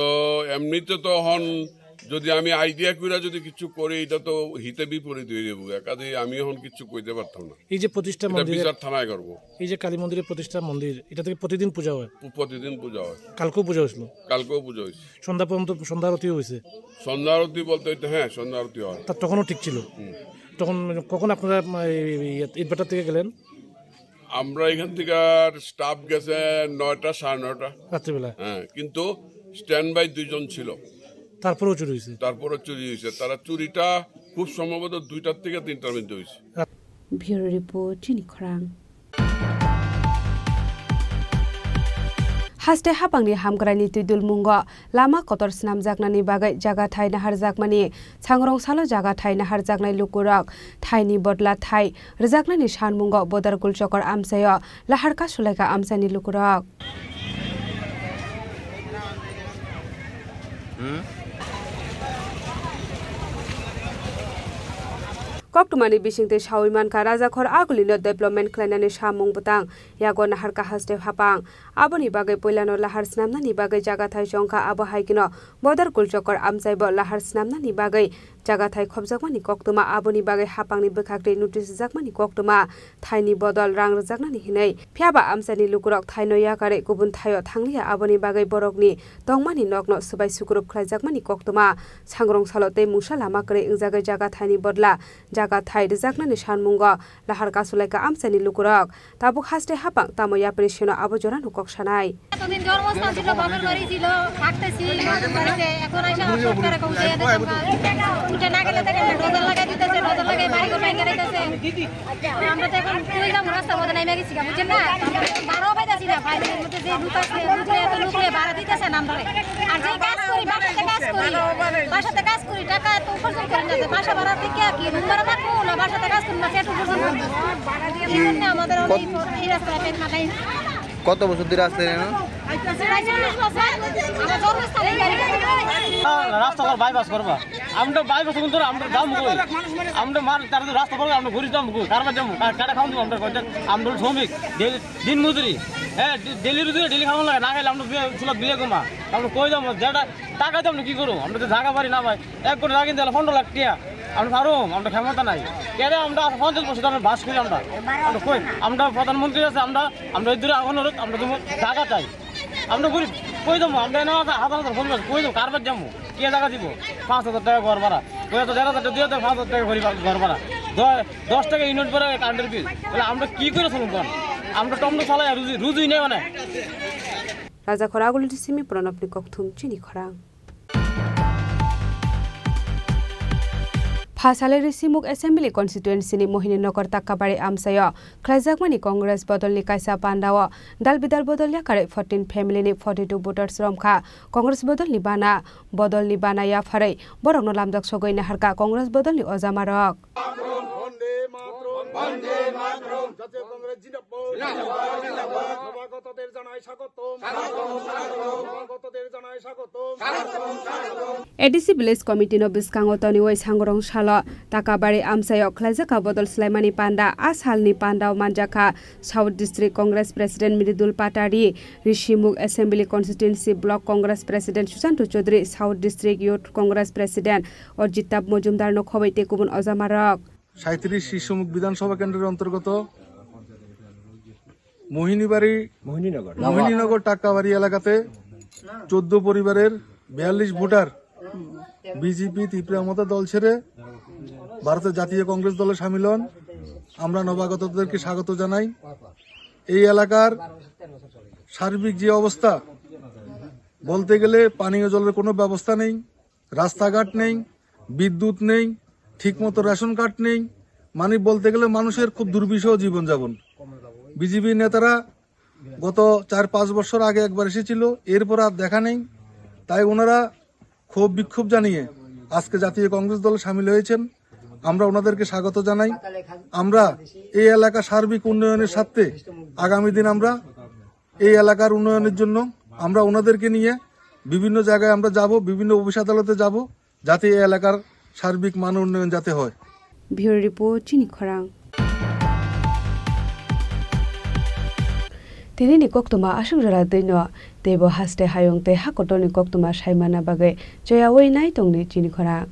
এমনিতে তো হন, যদি আমি আইডিয়া কইরা যদি কিছু করি, এটা তো হিতে বিপরীত হয়ে যাবো। কাজেই আমি এখন কিছু কইতে পারতাম না। এই যে প্রতিষ্ঠা এটা মন্দিরের বিচার থানায় করবো। এই যে কালী মন্দিরের প্রতিষ্ঠা মন্দির, এটা থেকে প্রতিদিন পূজা হয়? প-, প্রতিদিন পূজা হয়। কালকেও পূজা হয়েছিল? কালকেও পূজা হয়েছে। সন্ধ্যা পর্যন্ত সন্ধ্যা আরতি হয়েছে? সন্ধ্যা আরতি বলতে ওই তো, হ্যাঁ, সন্ধ্যা আরতি হয়। তা তখনও ঠিক ছিল? হুম। তখন কখন আপনারা, উম, এই, এই, এই ইটভাটা থেকে গেলেন? আমরা এখান থেকে আর স্টাফ গেছে নয়টা, সাড়ে নয়টা। রাত্রিবেলা? হ্যাঁ, কিন্তু স্ট্যান্ড বাই দুইজন ছিল। তারপরেও চুরি হয়েছে? তারপরে চুরি হয়েছে। তারা চুরিটা খুব সম্ভবত দুইটার থেকে তিনটার মধ্যে হয়েছে। রাত- Bureau Report, Chini Khorang. Haste hapangni hamkraini twidulmungo lama kotor snamjaknani bagwi jaga thai naharjakmani, sangrong salo jaga thai naharjaknai lukurok thaini bodla thai rwjaknani sanmungo Bodar Kulchokor amchaio lahar kasulaikha amchaini lukurok. Koktwmani bisingtwi sawi mankha, Rajakhor agulino development khlainani samung bwtang yago naharkha haste hapang. Aboni bagwi puilano lahar snamnani bagwi jaga thai chongkha, abo hai kheno Bodar Kulchokor amchaibo lahar snamnani bagwi jaga thai khopjakmani koktwma, aboni bagwi hapangni bwkhaktwi notice rwjakmani koktwma, thaini bodol rang rwjaknani hinwi. Phiyaba amchaini lukurok thaino yakarwi kubun thaio thangliya, aboni bagwi borokni tongmani nokno swbai sukurup khlaijakmani koktwma, sangrong salo tei mungsa lama kwrwi wngjagwi jaga thaini bodla jaga thai rwjaknani sanmungo lahar kasulaikha amchaini lukurok. Tabuk haste hapang tamo yapri sino abo jorano kok sanai. এতদিন জন্মস্থান ছিল, বাপের বাড়ি ছিল, থাকতেছি বাপের বাড়িতে। এখন আইসা আমার সরকারে কম দিয়ে দিয়েছে, আমরা উঠে না গেলে দেখেন না, নজর লাগাই দিতেছে, নজর লাগাই বাড়ি ঘর ভেঙে দিতেছে। আমরা তো এখন কই যাবো, রাস্তার মধ্যে নেমে গেছি, বুঝছেন না? আমরা এখন বারো পাইতেছি না, বাইরের মধ্যে যে লোক আছে, লোকলে এত লোকলে বাড়া দিতেছে না আমরা। আর যে কাজ করি, বাসাতে কাজ করি, বাসাতে কাজ করি, টাকা তো উপার্জন করি না, যে বাসা ভাড়া থেকে কি রুম ভাড়া থাকবো না বাসাতে কাজ করি না, সেটা উপার্জন করবো। এই জন্য আমাদের অনেক এই রাস্তায় থাকাই। কত বছর ধরে আসতে এখানে? রাস্তা কর বাইপাস করবা। আমরা বাইপাস কিন্তু আমরা দাম কই। আমরা মার তার রাস্তা বলে আমরা ঘুরি দাম কই। কারবার যাবো? কাটা খাওয়ান আমরা কইতে আমরা শ্রমিক, ডেলি দিন মজুরি। হ্যাঁ, ডে-, ডেলি রুজি, ডেলি খাওয়ান লাগে। না খাইলে আমরা বিয়ে, চুলা বিলে কমা। আমরা কই যাবো? যেটা টাকা তো আমরা কি করবো? আমরা তো জায়গা বাড়ি না ভাই। এক কোটি টাকা কিনতে গেলে পনেরো লাখ টাকা। আমরা পারুম, আমরা ক্ষমতা নাই। কেন আমরা পঞ্চাশ বছর ধরে বাস করি আমরা। আমরা কই? আমরা প্রধানমন্ত্রী আছে, আমরা, আমরা এই দূরে এখন রোদ, আমরা তুমি জায়গা চাই। আমরা গরিব, কই যাবো? আমরা এনে আছে হাজার হাজার পরিবার, কই যাবো? কারবার যাবো? কে জায়গা দিব? পাঁচ হাজার টাকা ঘর ভাড়া। ওই তো দেড় হাজার টাকা, দুই হাজার, পাঁচ হাজার টাকা ঘর ভাড়া, ঘর ভাড়া। দ-, দশ টাকা ইউনিট ভাড়া কারেন্টের বিল। তাহলে আমরা কি করে চলুন কোন? আমরা টমটো চালাই আর রুজি, রুজি নেই মানে। Rajakhor agulini simi Pranabni kokthum Chini Khorang. Phasale Rishimukh Assembly Constituency ni Mohininagar Takabari amchaio khlaijakmani Congress bodolni kaisa pandao dal bidal bodol yakarwi fourteen family ni forty two voters romkha Congress bodolni bana. Bodolni bana yapharwi borokno lamjak sogwi naharkha Congress bodolni ojamarok. Bande Mataram! Bande Mataram! Jatiya Congress zindabad! Zindabad! Zindabad! Nobagotদের জানাই স্বাগতম! স্বাগতম! স্বাগতম! নবাগতদের জানাই স্বাগতম! স্বাগতম! স্বাগতম! A D C Village Committee no bwskango toniwi Sangrong salo Takabari amchaio khlaijakha bodol swlaimani panda. A salni pandao manjakha South District Congress President Mridul Patari, Rishimukh Assembly Constituency Block Congress President Susanto Chaudhary, South District Youth Congress President Orjitab Mojumdar no khobwi tei kubun ojamarok. সাঁইত্রিশ শিশুমুখ বিধানসভা কেন্দ্রের অন্তর্গত মোহিনীবাড়ি, মোহিনীনগর। মোহিনীনগর টাক্কাবাড়ি এলাকাতে চোদ্দ পরিবারের বিয়াল্লিশ ভোটার বিজেপি ত্রিপুরা মমতা দল ছেড়ে ভারতের জাতীয় কংগ্রেস দলে সামিল হন। আমরা নবাগতদেরকে স্বাগত জানাই। এই এলাকার সার্বিক যে অবস্থা, বলতে গেলে পানীয় জলের কোনো ব্যবস্থা নেই, রাস্তাঘাট নেই, বিদ্যুৎ নেই, ঠিকমতো রেশন কার্ড নেই, মানে বলতে গেলে মানুষের খুব দুর্বিষহ জীবনযাপন। বিজেপি নেতারা গত চার পাঁচ বছর আগে একবার এসেছিল, এরপর আর দেখা নেই। তাই ওনারা ক্ষোভ বিক্ষোভ জানিয়ে আজকে জাতীয় কংগ্রেস দলে সামিল হয়েছেন। আমরা ওনাদেরকে স্বাগত জানাই। আমরা এই এলাকা সার্বিক উন্নয়নের স্বার্থে আগামী দিন আমরা এই এলাকার উন্নয়নের জন্য আমরা ওনাদেরকে নিয়ে বিভিন্ন জায়গায় আমরা যাব, বিভিন্ন অফিস আদালতে যাব, যাতে এই এলাকার সার্বিক মান উন্নয়ন যাতে হয়। Bureau Report, Chini Khorang. Tini ni koktwma aswk jora twi no, teibo haste hayung tei hakotor ni koktwma sai manna bagwi choyawi nai tongdi Chini Khorang.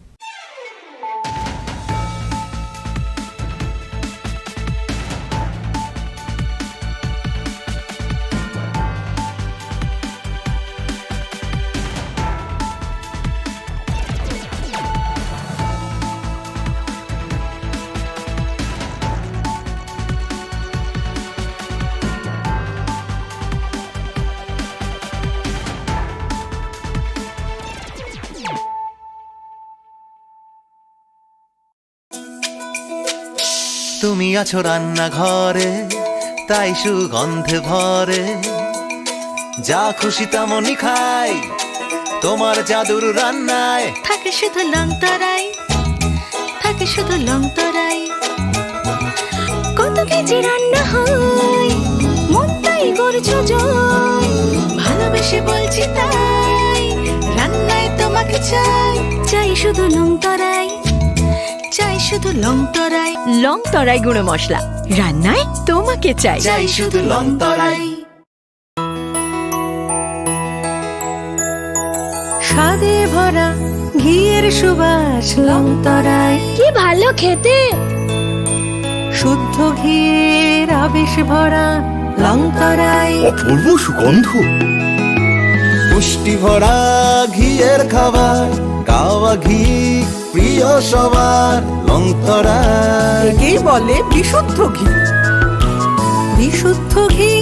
তুমি আছো রান্নাঘরে, তাই সুগন্ধে ভরে। যা খুশি তেমনই খাই, তোমার জাদুর রান্নায়। থাকে শুধু লং তরাই, থাকে শুধু লং তরাই। কত কেজি রান্না হয়, মনটাই করছো জয়। ভালোবেসে বলছি তাই, রান্নায় তোমাকে চাই। চাই শুধু লং তরাই, চাই শুধু লং তরাই। লং তরাই গুঁড়ো মশলা, রান্নায় তোমাকে চাই। চাই শুধু লং তরাই। স্বাদে ভরা ঘিয়ের সুবাস লং তরাই। কি ভালো খেতে! শুদ্ধ ঘিয়ের আবেশ ভরা লং তরাই। অপূর্ব সুগন্ধ। পুষ্টি ভরা ঘিয়ের খাবার, কাওয়া ঘি প্রিয় সবার, লং তরাই। একেই বলে বিশুদ্ধ ঘি। বিশুদ্ধ ঘি,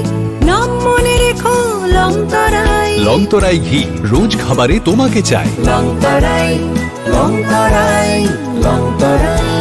নাম মনে রেখো, লং তরাই। লং তরাই ঘি, রোজ খাবারে তোমাকে চাই। লং তরাই, লং তরাই, লং তরাই।